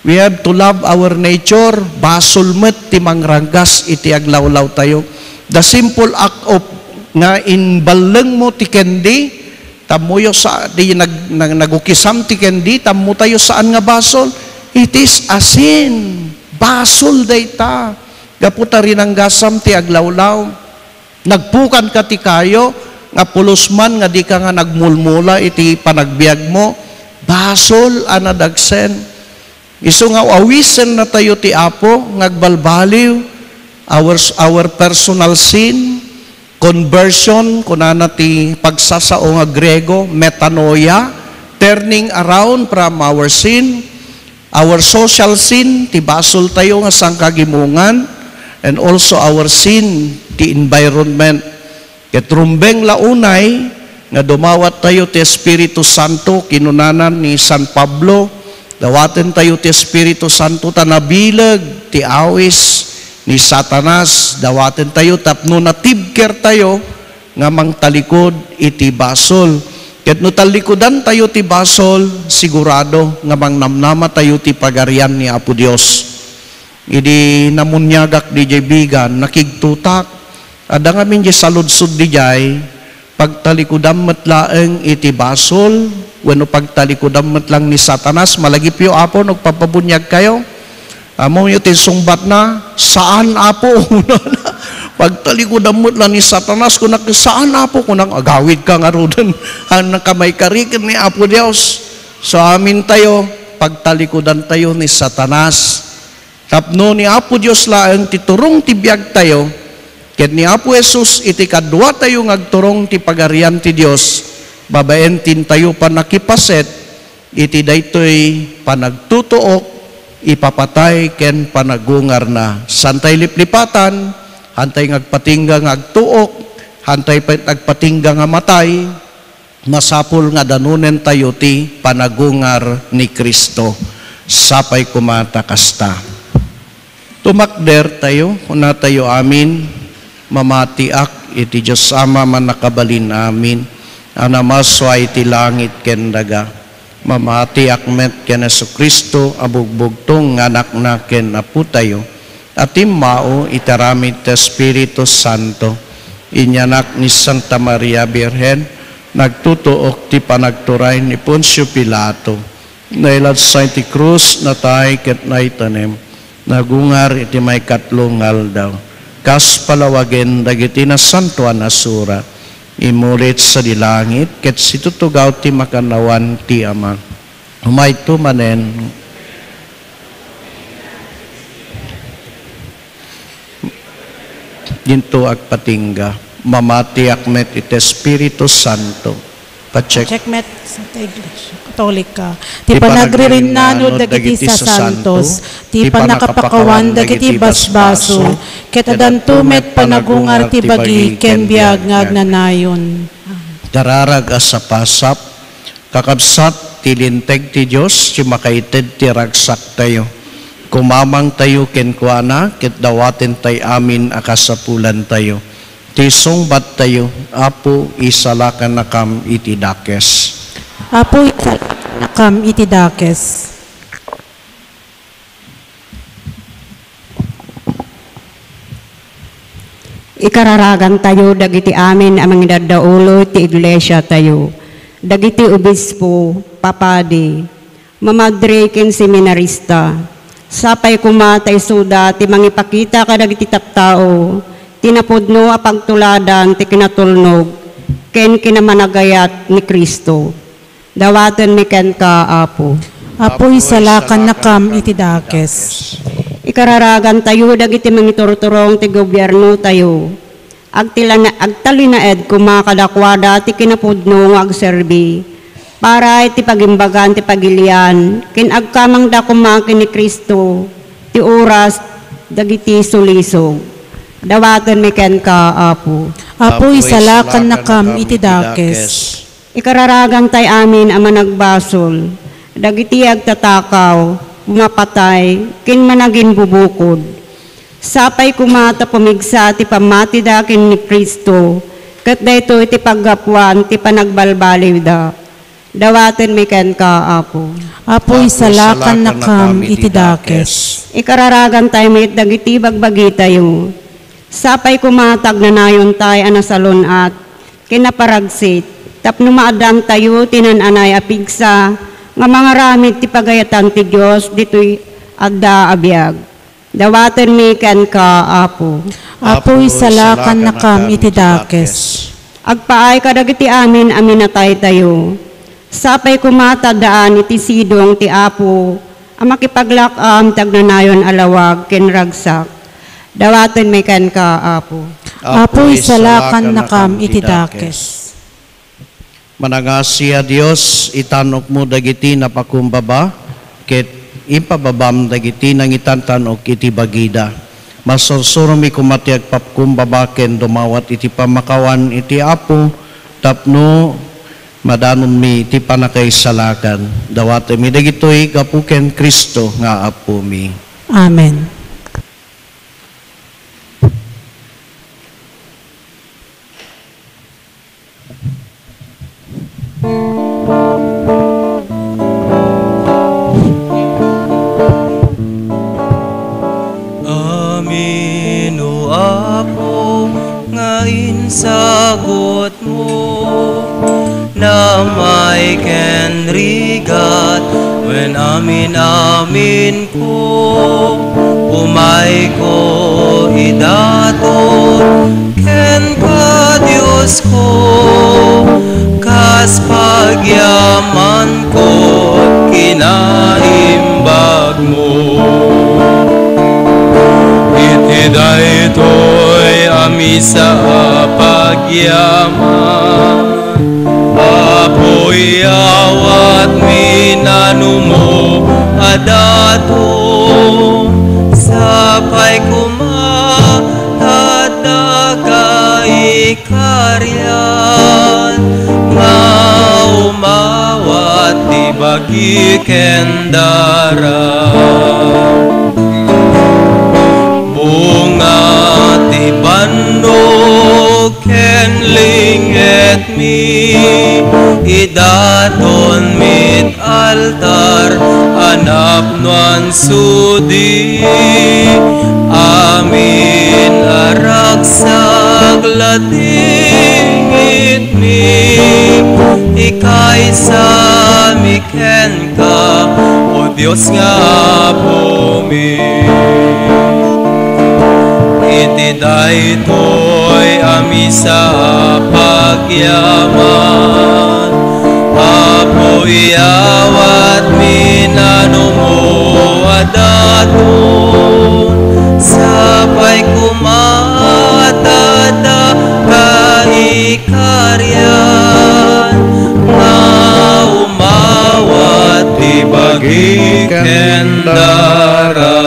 We have to love our nature. Basol met ti mangranggas iti aglawlaw tayo. The simple act of nga inballeng mo ti candy, Tammoyo sa, di nag-, nag-, nagukisam ti kendi, tammo tayo saan nga basol. It is a sin. Basol dayta. Gapu ta rinanggasam ti aglawlaw. Nagpukanka ti kayo, nga pulos man nga dika nga nagmulmula iti panagbiagmo. Basol a nadagsen. Isu nga awisennatayo ti Apo nga agbalbaliw, our, our personal sin, conversion, kunana ti pagsasao nga Griego, metanoia, turning around from our sin, our social sin, ti basoltayo nga sangkagimongan, and also our sin, ti environment. Ket rumbeng la unay nga dumawattayo ti Espiritu Santo, kinunana ni San Pablo, dawatentayo ti Espiritu Santo ta nabileg ti awis ni Satanas, dawatentayo tapno natibkertayo nga mangtalikod iti basol. Ket no tallikudantayo ti basol, sigurado nga mangnamnamatayo ti Pagarian ni Apo Dios. Idi namuniagak didiay bigan, nakigtutak. Adda ngamin diay saludsod didiay, pagtalikudan met laeng iti basol, wenno pagtalikudan met lang ni Satanas, malagipyo, Apo, no agpapabuniagkayo? Ammoyo ti insungbatna, "Saan, Apo," kunana. "Pagtalikudan met lang ni Satanas," kunak, "Saan, Apo," kunak, "Agawidka ngaruden, a, nakamayka ken ni Apo Dios." So, amintayo, pagtalikudantayo ni Satanas. Tapno ni Apo Dios laeng ti turong ti biagtayo, ket ni Apo Jesus iti kaduatayo nga agturong ti Pagarian ti Dios, babaen ti intayo pannakipaset iti daytoy panagtutuok, ipapatay ken panagungarna. Saantay liplipatan, haantay nga agpatingga nga agtuok, haantay pay agpatingga nga matay, masapul nga danonentayo ti panagungar ni Cristo. Sapay koma ta kasta. Tumakdertayo, kunatayo amin, "Mamatiak iti Dios Ama a Mannakabalin-amin, a namasua iti langit ken daga. Mamatiak met ken Jesu-Cristo a bugbugtong nga Anakna ken Apotayo, a timmao iti aramid ti Espiritu Santo. Inyanak ni Santa Maria Birhen, nagtutuok ti panagturay ni Poncio Pilato. Nailadsa iti krus, natay ket naitanem. Nagungar iti maikatlo nga aldaw. Kas palawagen dagiti nasantoan a surat, immulit sadi langit ket situtugaw ti makannawan ti Ama." Umayto manen. Dinto agpatingga, mamatiak met iti Espiritu Santo. Pacheck. Check met, Santa Iglesia Katolika. Ti panagririnnanon dagiti sasantos, ti pannakapakawan dagiti basbaso, ket adanto met panagungar ti bagi ken biag nga agnanayon. Kararag a sapasap, kakabsat, ti linteg ti Dios ti makaited ti ragsaktayo. Kumamangtayo kenkuana ket dawatentay amin a kasapulantayo. Ti sungbattayo, Apo, isalakannakam iti dakes. Apo, isalakannakam iti dakes. Ikararagantayo dagiti amin a mangidaddaulo ti iglesiatayo, dagiti obispo, papadi, mamadri ken seminarista. Sapay koma ta isuda ti mangipakita kadagiti tattao ti napudno a pagtuladan ti kinatulnog ken kinamanagayat ni Cristo. Dawatenmi kenka, Apo. Apo, isalakannakam iti dakes. Ikararagantayo dagiti mangiturturong ti gobiernotayo. Agtilana-, agtalinaed koma kadakuada ti kinapudno nga agserbi para iti pagimbagan ti pagilian ken agkamangda koma ken ni Cristo ti oras dagiti sulisog. Dawatenmi kenka, Apo. Apo, isalakannakam iti dakes. Ikararagantay amin a managbasol, dagiti agtatakaw, mapatay, ken managinbubukod. Sapay koma ta pumigsa ti pammatida ken ni Cristo, ket daytoy ti paggapuan ti panagbalbaliwda. Dawatenmi kenka, Apo. Apo, isalakannakam iti dakes. Ikararagantay met dagiti bagbagitayo. Sapay koma ta agnanayontay a nasalun-at ken naparagsit, tapno maaddaantayo ti naan-anay a pigsa nga mangaramid ti pagayatan ti Dios ditoy adda a biag. Dawatenmi kenka, Apo. Apo, isalakannakam iti dakes. Agpaay kadagiti amin a minataytayo. Sapay koma ta addaan iti sidong ti Apo a makipaglak-am ti agnanayon a lawag ken ragsak. Dawatenmi kenka, Apo. Apo, isalakannakam iti dakes. Manangasi a Dios, itan-okmo dagiti napakumbaba, ket impababam dagiti nangitantan-ok iti bagida. Masursuromi koma ti agpakumbaba ken dumawat iti pammakawan iti Apo tapno madanonmi ti pannakaisalakan. Dawatenmi dagitoy gapu ken Cristo nga Apomi. Amen. Amin, O Apo, nga insagutmo, namay ken rigat, wen amin-amin ko, umayko idaton kenka, Diosko, kas pagyamanko kinaimbagmo. Iti daytoy a misa a pagyaman, Apo, iyawatmi nanumo a daton, sapay koma ta adda kaikarian nga umawat ti bagi ken dara. Bunga ti bannog ken lingetmi, idaton mit altar a napnoan sudi. Amin a ragsak la ti ngitmi, ikaysami kenka, O Dios nga Apomi. Iti daytoy a misa a pagyaman, Apo, iyawatmi nanumo a daton, sapay koma ta adda kaikarian nga umawat ti bagi ken dara.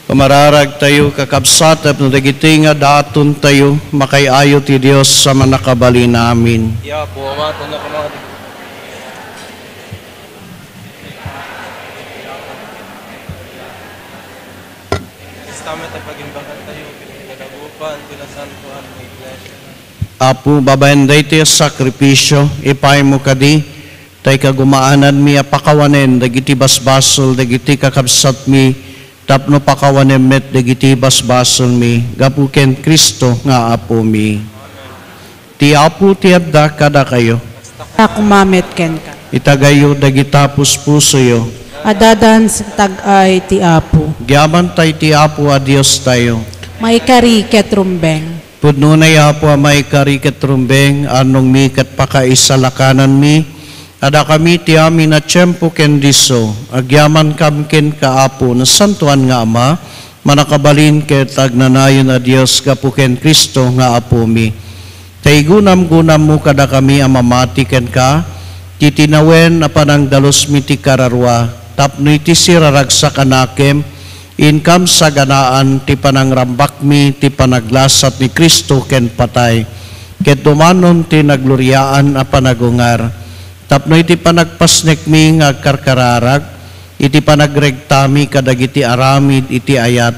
Pamararagtayo, kakabsat, tapno dagiti nga datontayo, makaay-ayo ti Dios a Mannakabalin amin. Ya, buwamatan na kumadi. Testament a pagimbagan tayo, ket kadagupan ti nasantoan nga iglesia. Apo, babaen daytoy a sakripisio, ipaymo kadi, tay kagumaananmi a pakawanen dagiti basbasol dagiti kakabsatmi, tapno pakawanem met dagiti basbasolmi, gapu ken Cristo nga Apomi. Ti Apo ti adda kadakayo. Koma met kenka. Itagayo dagita puspusoyo. Addadan sa tag-ay ti Apo. Agyaman tay ti Apo a Diostayo. Maikari ket rumbeng. Pudno ni Apo a maikari ket rumbeng, anongmi ket pakaisalakananmi, a dakami ti amin a tiempo ken disso, agyamankam kenka, Apo, Nasantoan nga Ama, Mannakabalin ket Agnanayon a Dios, gapu ken Cristo nga Apomi. Ta igunamgunammo kadakami a mamati kenka, ti tinawen a panangdalusmi ti kararua, tapno iti siraragsak a nakem, inkam saganaan ti panangrambakmi ti panaglasat ni Cristo ken patay, ket dumanon ti nagloriaan a panagungar. Tapno iti panagpasnekmi nga agkarkararag, iti panagregtami kadagiti aramid iti ayat,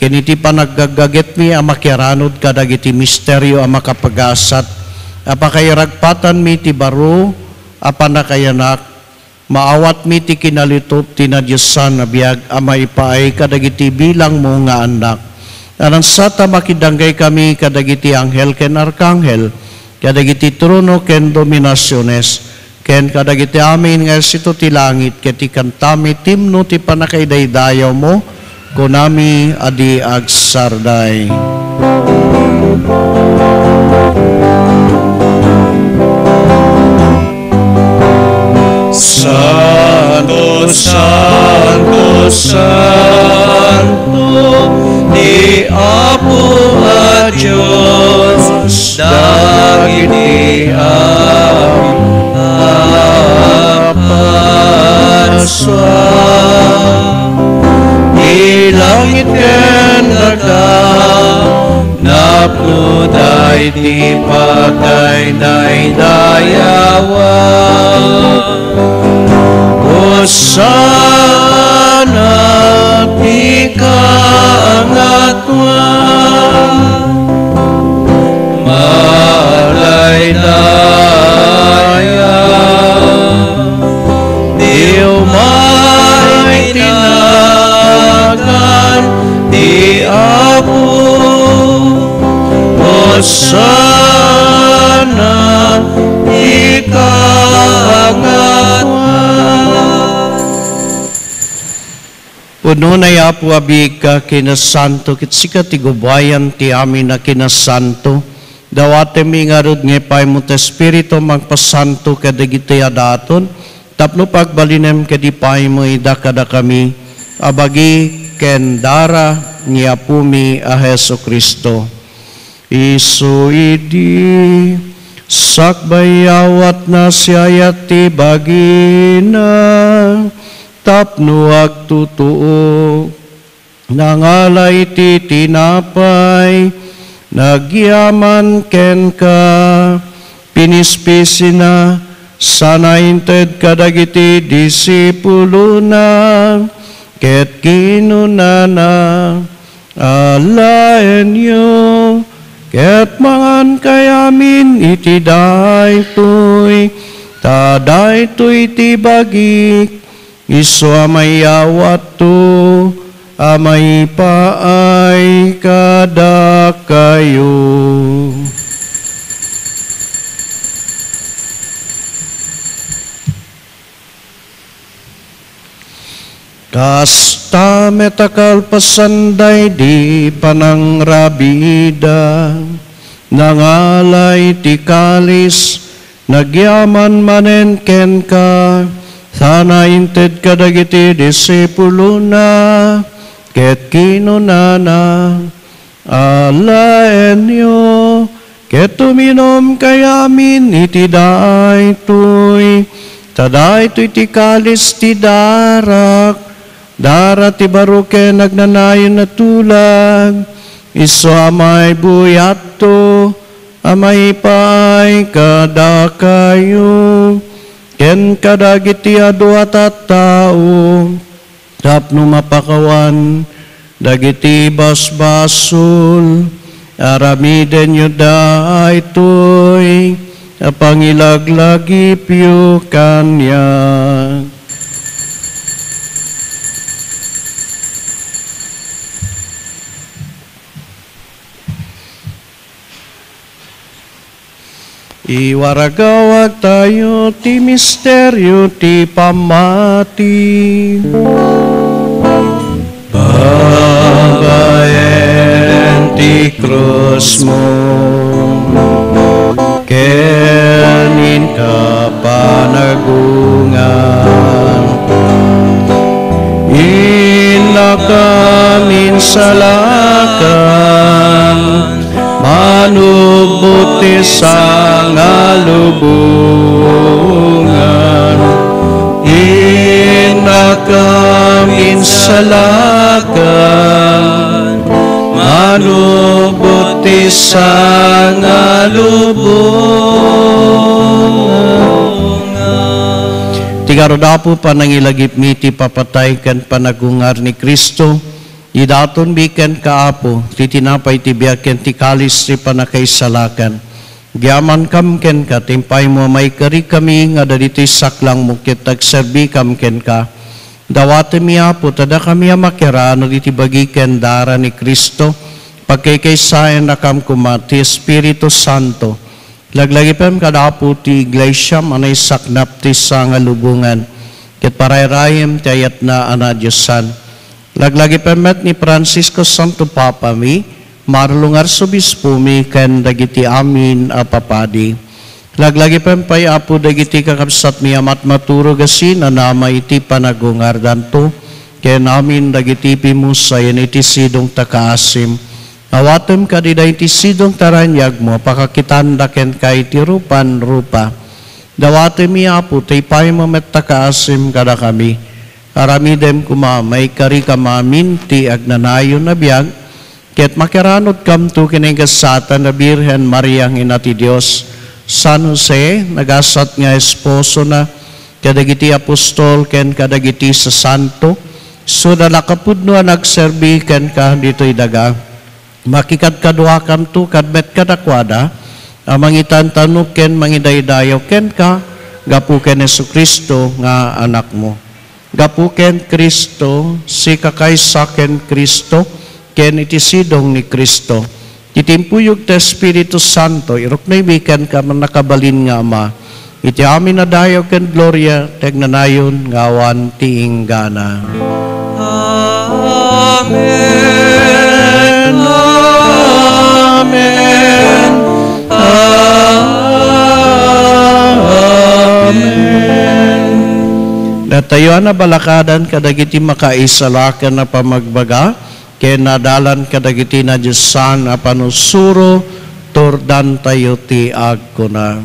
ken iti panaggaggagitmi a makiaranod kadagiti misterio a makapagasat, a pakairagpatanmi ti baro a pannakayanak, maawatmi ti kinalitup ti nadiosan a biag a maipaay kadagiti bilangmo nga annak. Anansa ta makidanggay kami kadagiti anghel ken arkanghel, kadagiti trono ken dominasiones, ken kadagiti amin nga ersito ti langit, ket ikantami ti himno ti pannakaidaydayawmo, kunami a di agsarday. Santo, santo, santo, ti Apo a Dios, dagiti amin a pasua. Ti langit ken daga, napnoda iti pagkaidaydayawan. Hosanna ti kaangatwan. Madaydaya ti umay ti nagan ti Apo. Hosanna ti kaangatwan. Pudno ni Apo a biag a kinasanto, ket sika ti gubayan ti amin a kinasanto. Dawatemmi ngarud nga ipaymo ti Espiritu a mangpasanto kadagiti adaton, tapno pagbalinem ket ipaymo ida kadakami a bagi ken dara ni Apomi a Jesu-Cristo. Isu idi sakbay awatna siayat ti bagina tapno agtutuok. Nangala iti tinapay, nagyaman kenka, pinispisina, sana inted kadagiti disipulona, ket kinunana, "Alaenyo, ket mangankayamin iti daytoy, ta daytoy ti bagik." Isu a mayawatto a maipaay kadakayo. Kasta met a kalpasan daydi panangrabiida, nangala iti kalis, nagyaman manen kenka, sana inted kadagiti disipulona, ket kinunana, "Alaenyo, ket uminumkayamin iti daytoy, ta daytoy ti kalis ti darak, dara ti baro ken agnanayon a tulag, isu a maibuyatto a maipaay kadakayo ken kadagiti adu a tattao tapno mapakawan dagiti basbasol. Aramidenyo daytoy a pangilaglagipyo kaniak." Iwaragawagtayo ti misterio ti pammati. Babaen ti krusmo ken inka panagungar, innaka minsalakan, manubot ti sangalubongan, innaka minsalakan, manubot ti sangalubongan. Ti ngarud, Apo, panangilagipmi ti ipapatay ken panagungar ni Cristo, idatonmi kenka, Apo, ti tinapay ti biag ken ti kalis ti pannakaisalakan. Agyamankam kenka, ti impaymo a maikarikami nga dagiti saklangmo ket agserbikam kenka. Dawatemmi, Apo, ta dakami a makiraan iti bagi ken dara ni Cristo, pagkaykaysaennakam koma ti Espiritu Santo. Laglagipem kada Apo ti Iglesia, a naisaknap ti sa nga lubongan, ket parayrayem ti ayatna a nadiosan. Laglagipem met ni Francisco, Santo Papami, Marlon nga Arsobispomi, ken dagiti amin a papadi. Laglagipem pay, Apo, dagiti kakabsatmi a matmaturog a sinanama iti panagungardanto, ken amin dagiti pimussayen iti sidongta kaasim. Awatem kadi daytoy sidongta a raniagmo, pakakitanda kenka iti rupan rupa. Dawatemi, Apo, ti paymo met ta kaasim kadakami. Aramidem koma, maikarikam amin ti agnanayon a biag, ket makiranudkamto ken ni gasatan a Birhen Maria nga Ina ti Dios, San Jose, nagasat nga esposona, kadagiti apostol ken kadagiti sasanto, isu a nakapudno a nagserbi kenka ditoy daga. Makikadkaduakamto kad met kadakuada, a mangitantanok ken mangidaydayaw kenka, gapu ken Jesu-Cristo nga Anakmo. Gapu ken Cristo, sika kaysa ken Cristo, ken iti sidong ni Cristo. Iti impuyog ti Espiritu Santo, iruknoymi kenka, Mannakabalin nga Ama, iti amin a dayaw ken gloria, ti agnanayon nga awan ti inggana. Amen. Amen. Amen. Datayo a nabalakadan kadagiti makaisalakan a pamagbaga, ken nadalan kadagiti nadiosan a panusuro, turdantayo ti agkuna.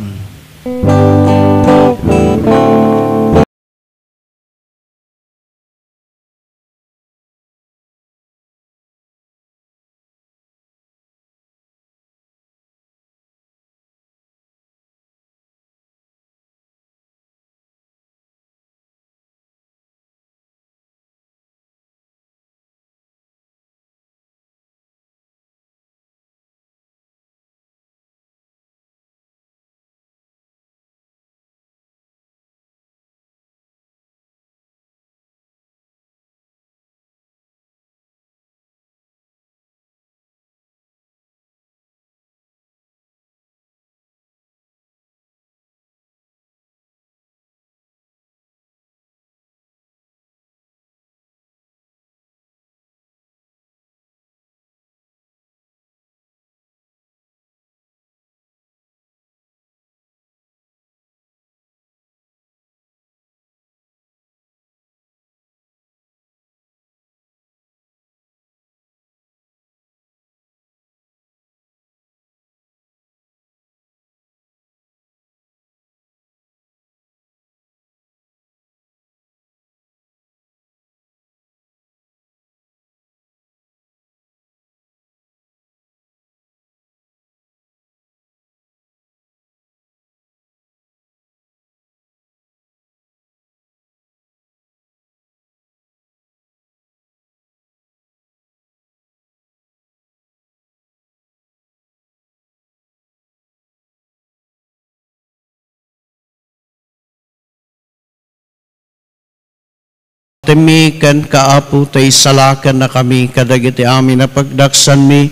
Temi kenka, Apo, ta isalakannakami kadagiti amin a pagdaksanmi.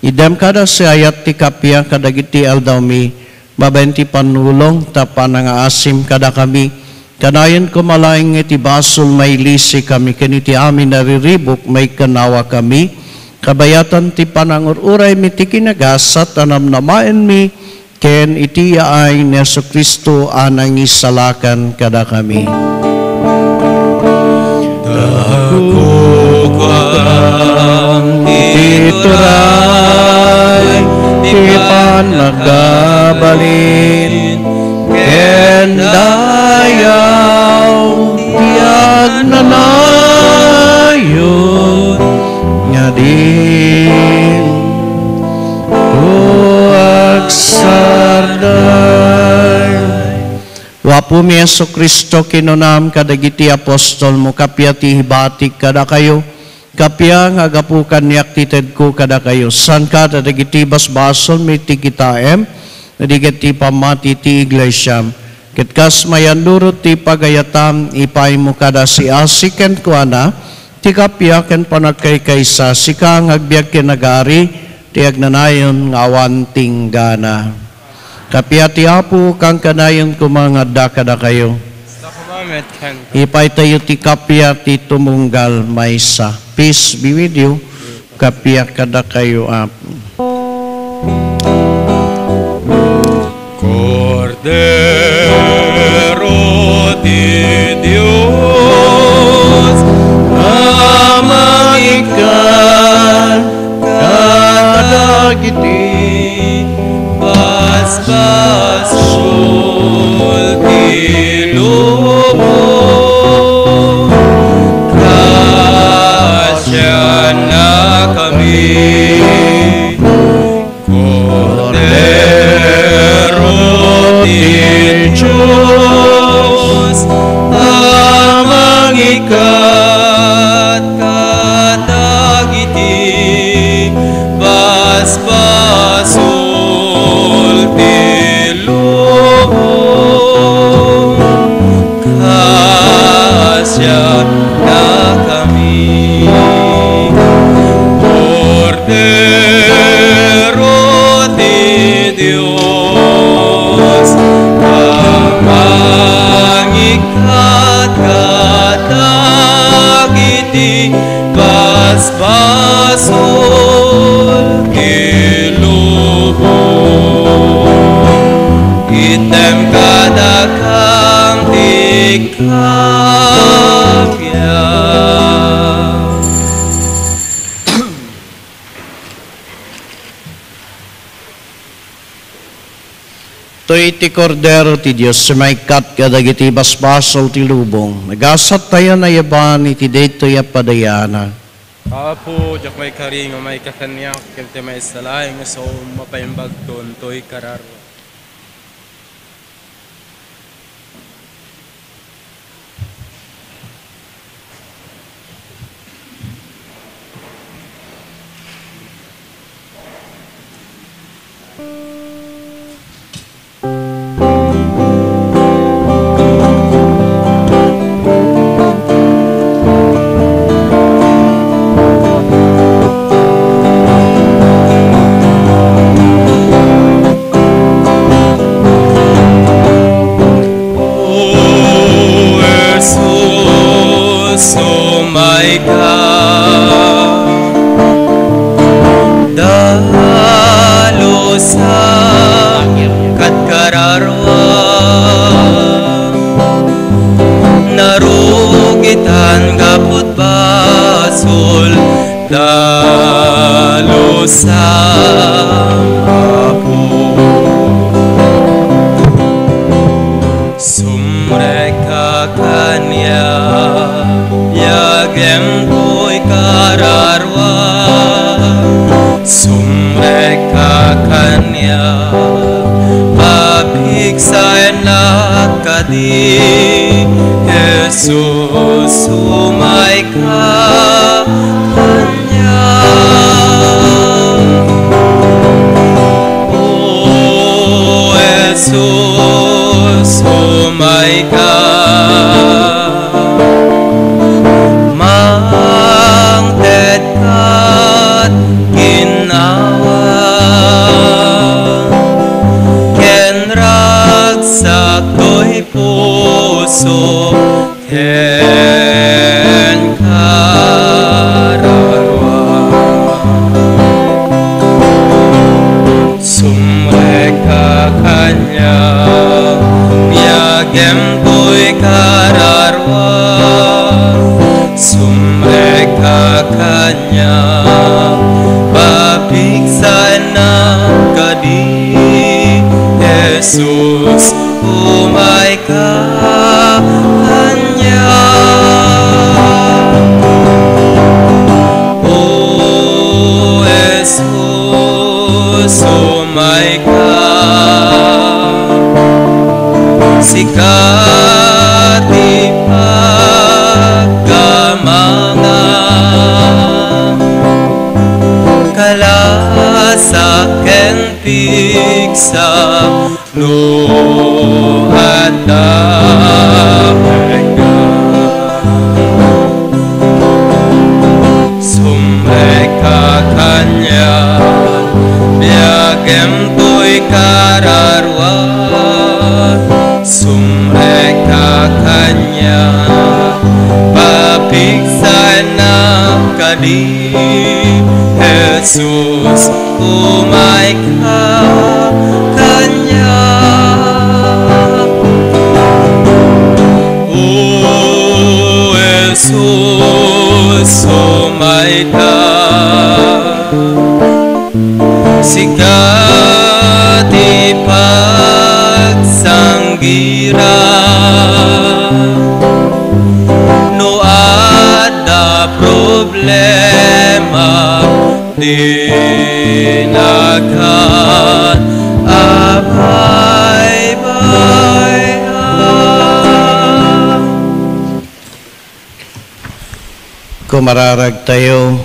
Iddem kada siayat ti kappia kadagiti aldawmi, babaen ti pannulong ta panangaasim kadakami. Kanayon koma laeng iti basol, mailisikami, ken iti amin a riribuk, maikannawakami. Kabayatan ti panangur-uraymi ti kinagasat a namnamaenmi, ken iti yaay ni Jesu-Cristo a nangisalakan kadakami. Ta kukuam ti turay, ti pannakabalin, ken dayaw ti agnanayon nga dinto agsardeng. O Apomi Jesu-Cristo, kinunam kadagiti apostolmo, kappia ti ibatik kadakayo, kappia nga gapu kaniak ti tedko kadakayo, saan kadagiti basbasolmi ti kitaem, idi ket ti pammati ti iglesiam. Ket kas mayannurot ti pagayatam, ipaymo kada siasi kenkuana ti kappia ken panagkaykaysa, sika nga agbiag ken agari ti agnanayon nga awan tinggana. Kappia ti Apo, kankanayon koma nga adda kadakayo. Ipaytayo ti kappia ti tumunggal maysa. Peace be with you. Kappia kadakayo, Apo. Kordero ti Dios a mangikkan kadagiti basbasol ti lubong. Kasiannakami, Kordero ti Dios a mangikkat kadagiti basbasol ti lubong. Kasiannakami, Kordero ti Dios a mangikkat kadagiti basbasol ti lubong. Itdem kadakam ti kappia. Toy ti Kordero ti Dios a maikkat kadagiti basbasol ti lubong. Nagasat tayo nayaban iti daytoy a padayana. Apo, diak maikari nga maikkan kaniak ken ti maysa laeng nga sao a mapaimbagton toy kararua. O Jesus, umayka. Dalusak kadkararua. Narugitan gapu basol, dalusak, Apo. Sumrekka kaniak, biagem toy kararua. Sumrekka kaniak, papigsaennak kadi, Jesus, umayka kaniak. O Jesus, umayka. Mangteddka, Ginawa, ken ragsak toy puso ken kararua. Sumrekka kaniak, biagem toy kararua. Sumrekka kaniak, papigsaennak kadi, Jesus, umayka kaniak. O Jesus, umayka. Sika ti paggamangan, kalasak ken pigsa no adda kenka. Sumrekka kaniak, biagem toy kararua. Sumrekka kaniak, papigsayna kadi, Jesus, umayka kaniak. O Jesus, umayka. Sika ti pagsanggirak. No adda problema, dinaka abaybay-an. Kumararag tayo.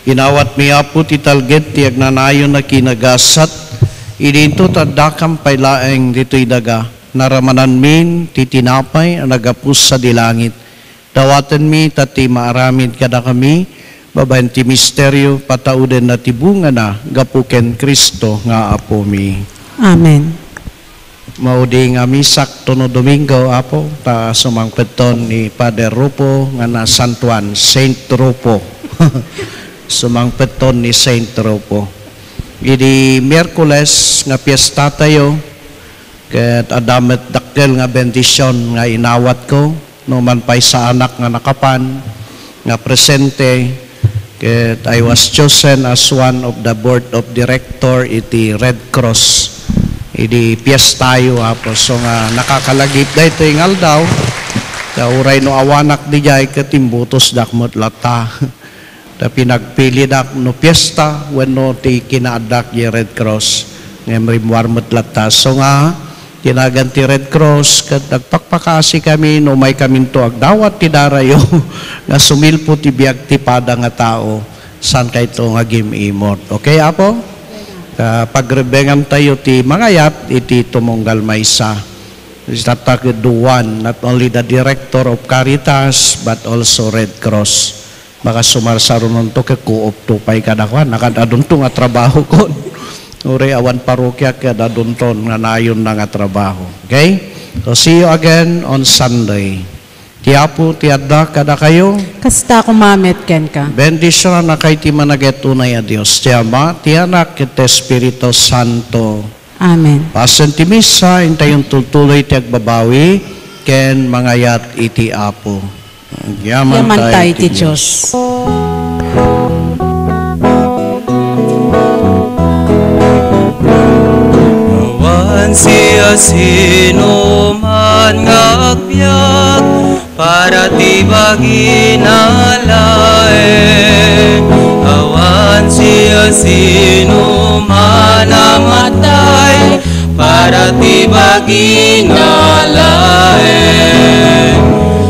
Inawatmi, Apo, ti talged ti agnanayon a kinagasat, idi inton addakam pay laeng ditoy daga, naramananmin ti tinapay a naggapu sadi langit. Dawatenmi ta ti maaramid kadakami, babaen ti misterio, patauden na ti bungana gapu ken Cristo nga Apomi. Amen. Maudi nga misak tono Domingo, Apo, ta sumangpetton ni Father Rufo nga na San Juan, Saint Rufo. Sumangpetton ni Saint Rufo. Idi Miyerkules nga piesta tayo, ket adda met dakkel nga bendision nga inawatko, no man pay saanak nga nakapan, nga presente, ket I was chosen as one of the board of director iti Red Cross. Idi piestayo, Apo. So nga nakakalagip daytoy nga aldaw, ta uray no awanak didiay, ket imbutosdak met latta. Ta pinagpilidak no piesta wenno ti kinaaddak diay Red Cross. Ngem rimmuar met latta. So nga, ti nagan ti Red Cross, ket nagpakpakaasi kami no umaykaminto agdawat ti darayo nga sumilpo ti biag ti pada nga tao, saan kayto nga gim-imot. Okay, Apo? Ah, pagrebengan tayo ti mangayat iti tumunggal maysa. Tatta ket duan, not only the director of Caritas, but also Red Cross. Baka sumarsarononto ket kuopto pay kadakuan. Nakad-adunto nga trabaho kon. Uray awan parokia ket adunton nga nayonna nga trabaho. Okay? So, see you again on Sunday. Ti Apo ti adda kadakayo. Kasta koma met kenka. Bendisionannakay ti managet unay a Dios, ti Ama, ti Anak, ket ti Espiritu Santo. Amen. Pasen ti misa, intayon tultuloy ti agbabawi ken mangayat iti Apo. Agyaman tayo iti Dios. Awan siasinoman nga agbiag para ti bagina laeng. Awan siasinoman a matay para ti bagina laeng.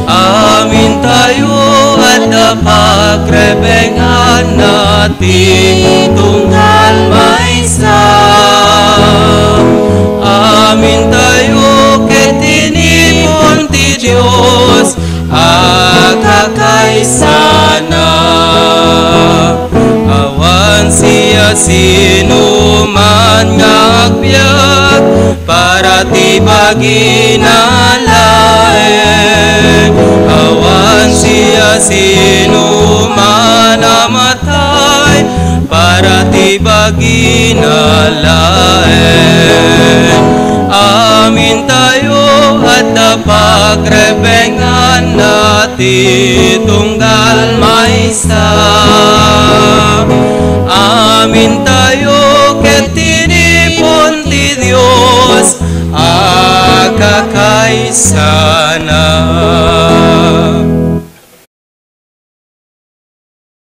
Amintayo adda pagrebenganna ti tunggal maysa. Amintayo ket inipon ti Dios a kakaisana. Awan siasinoman nga agbiag para ti bagina laeng. Awan siasinoman a matay para ti bagina laeng. Amintayo adda pagrebenganna ti tunggal maysa. Amintayo ket inipon ti Dios a kakaisana.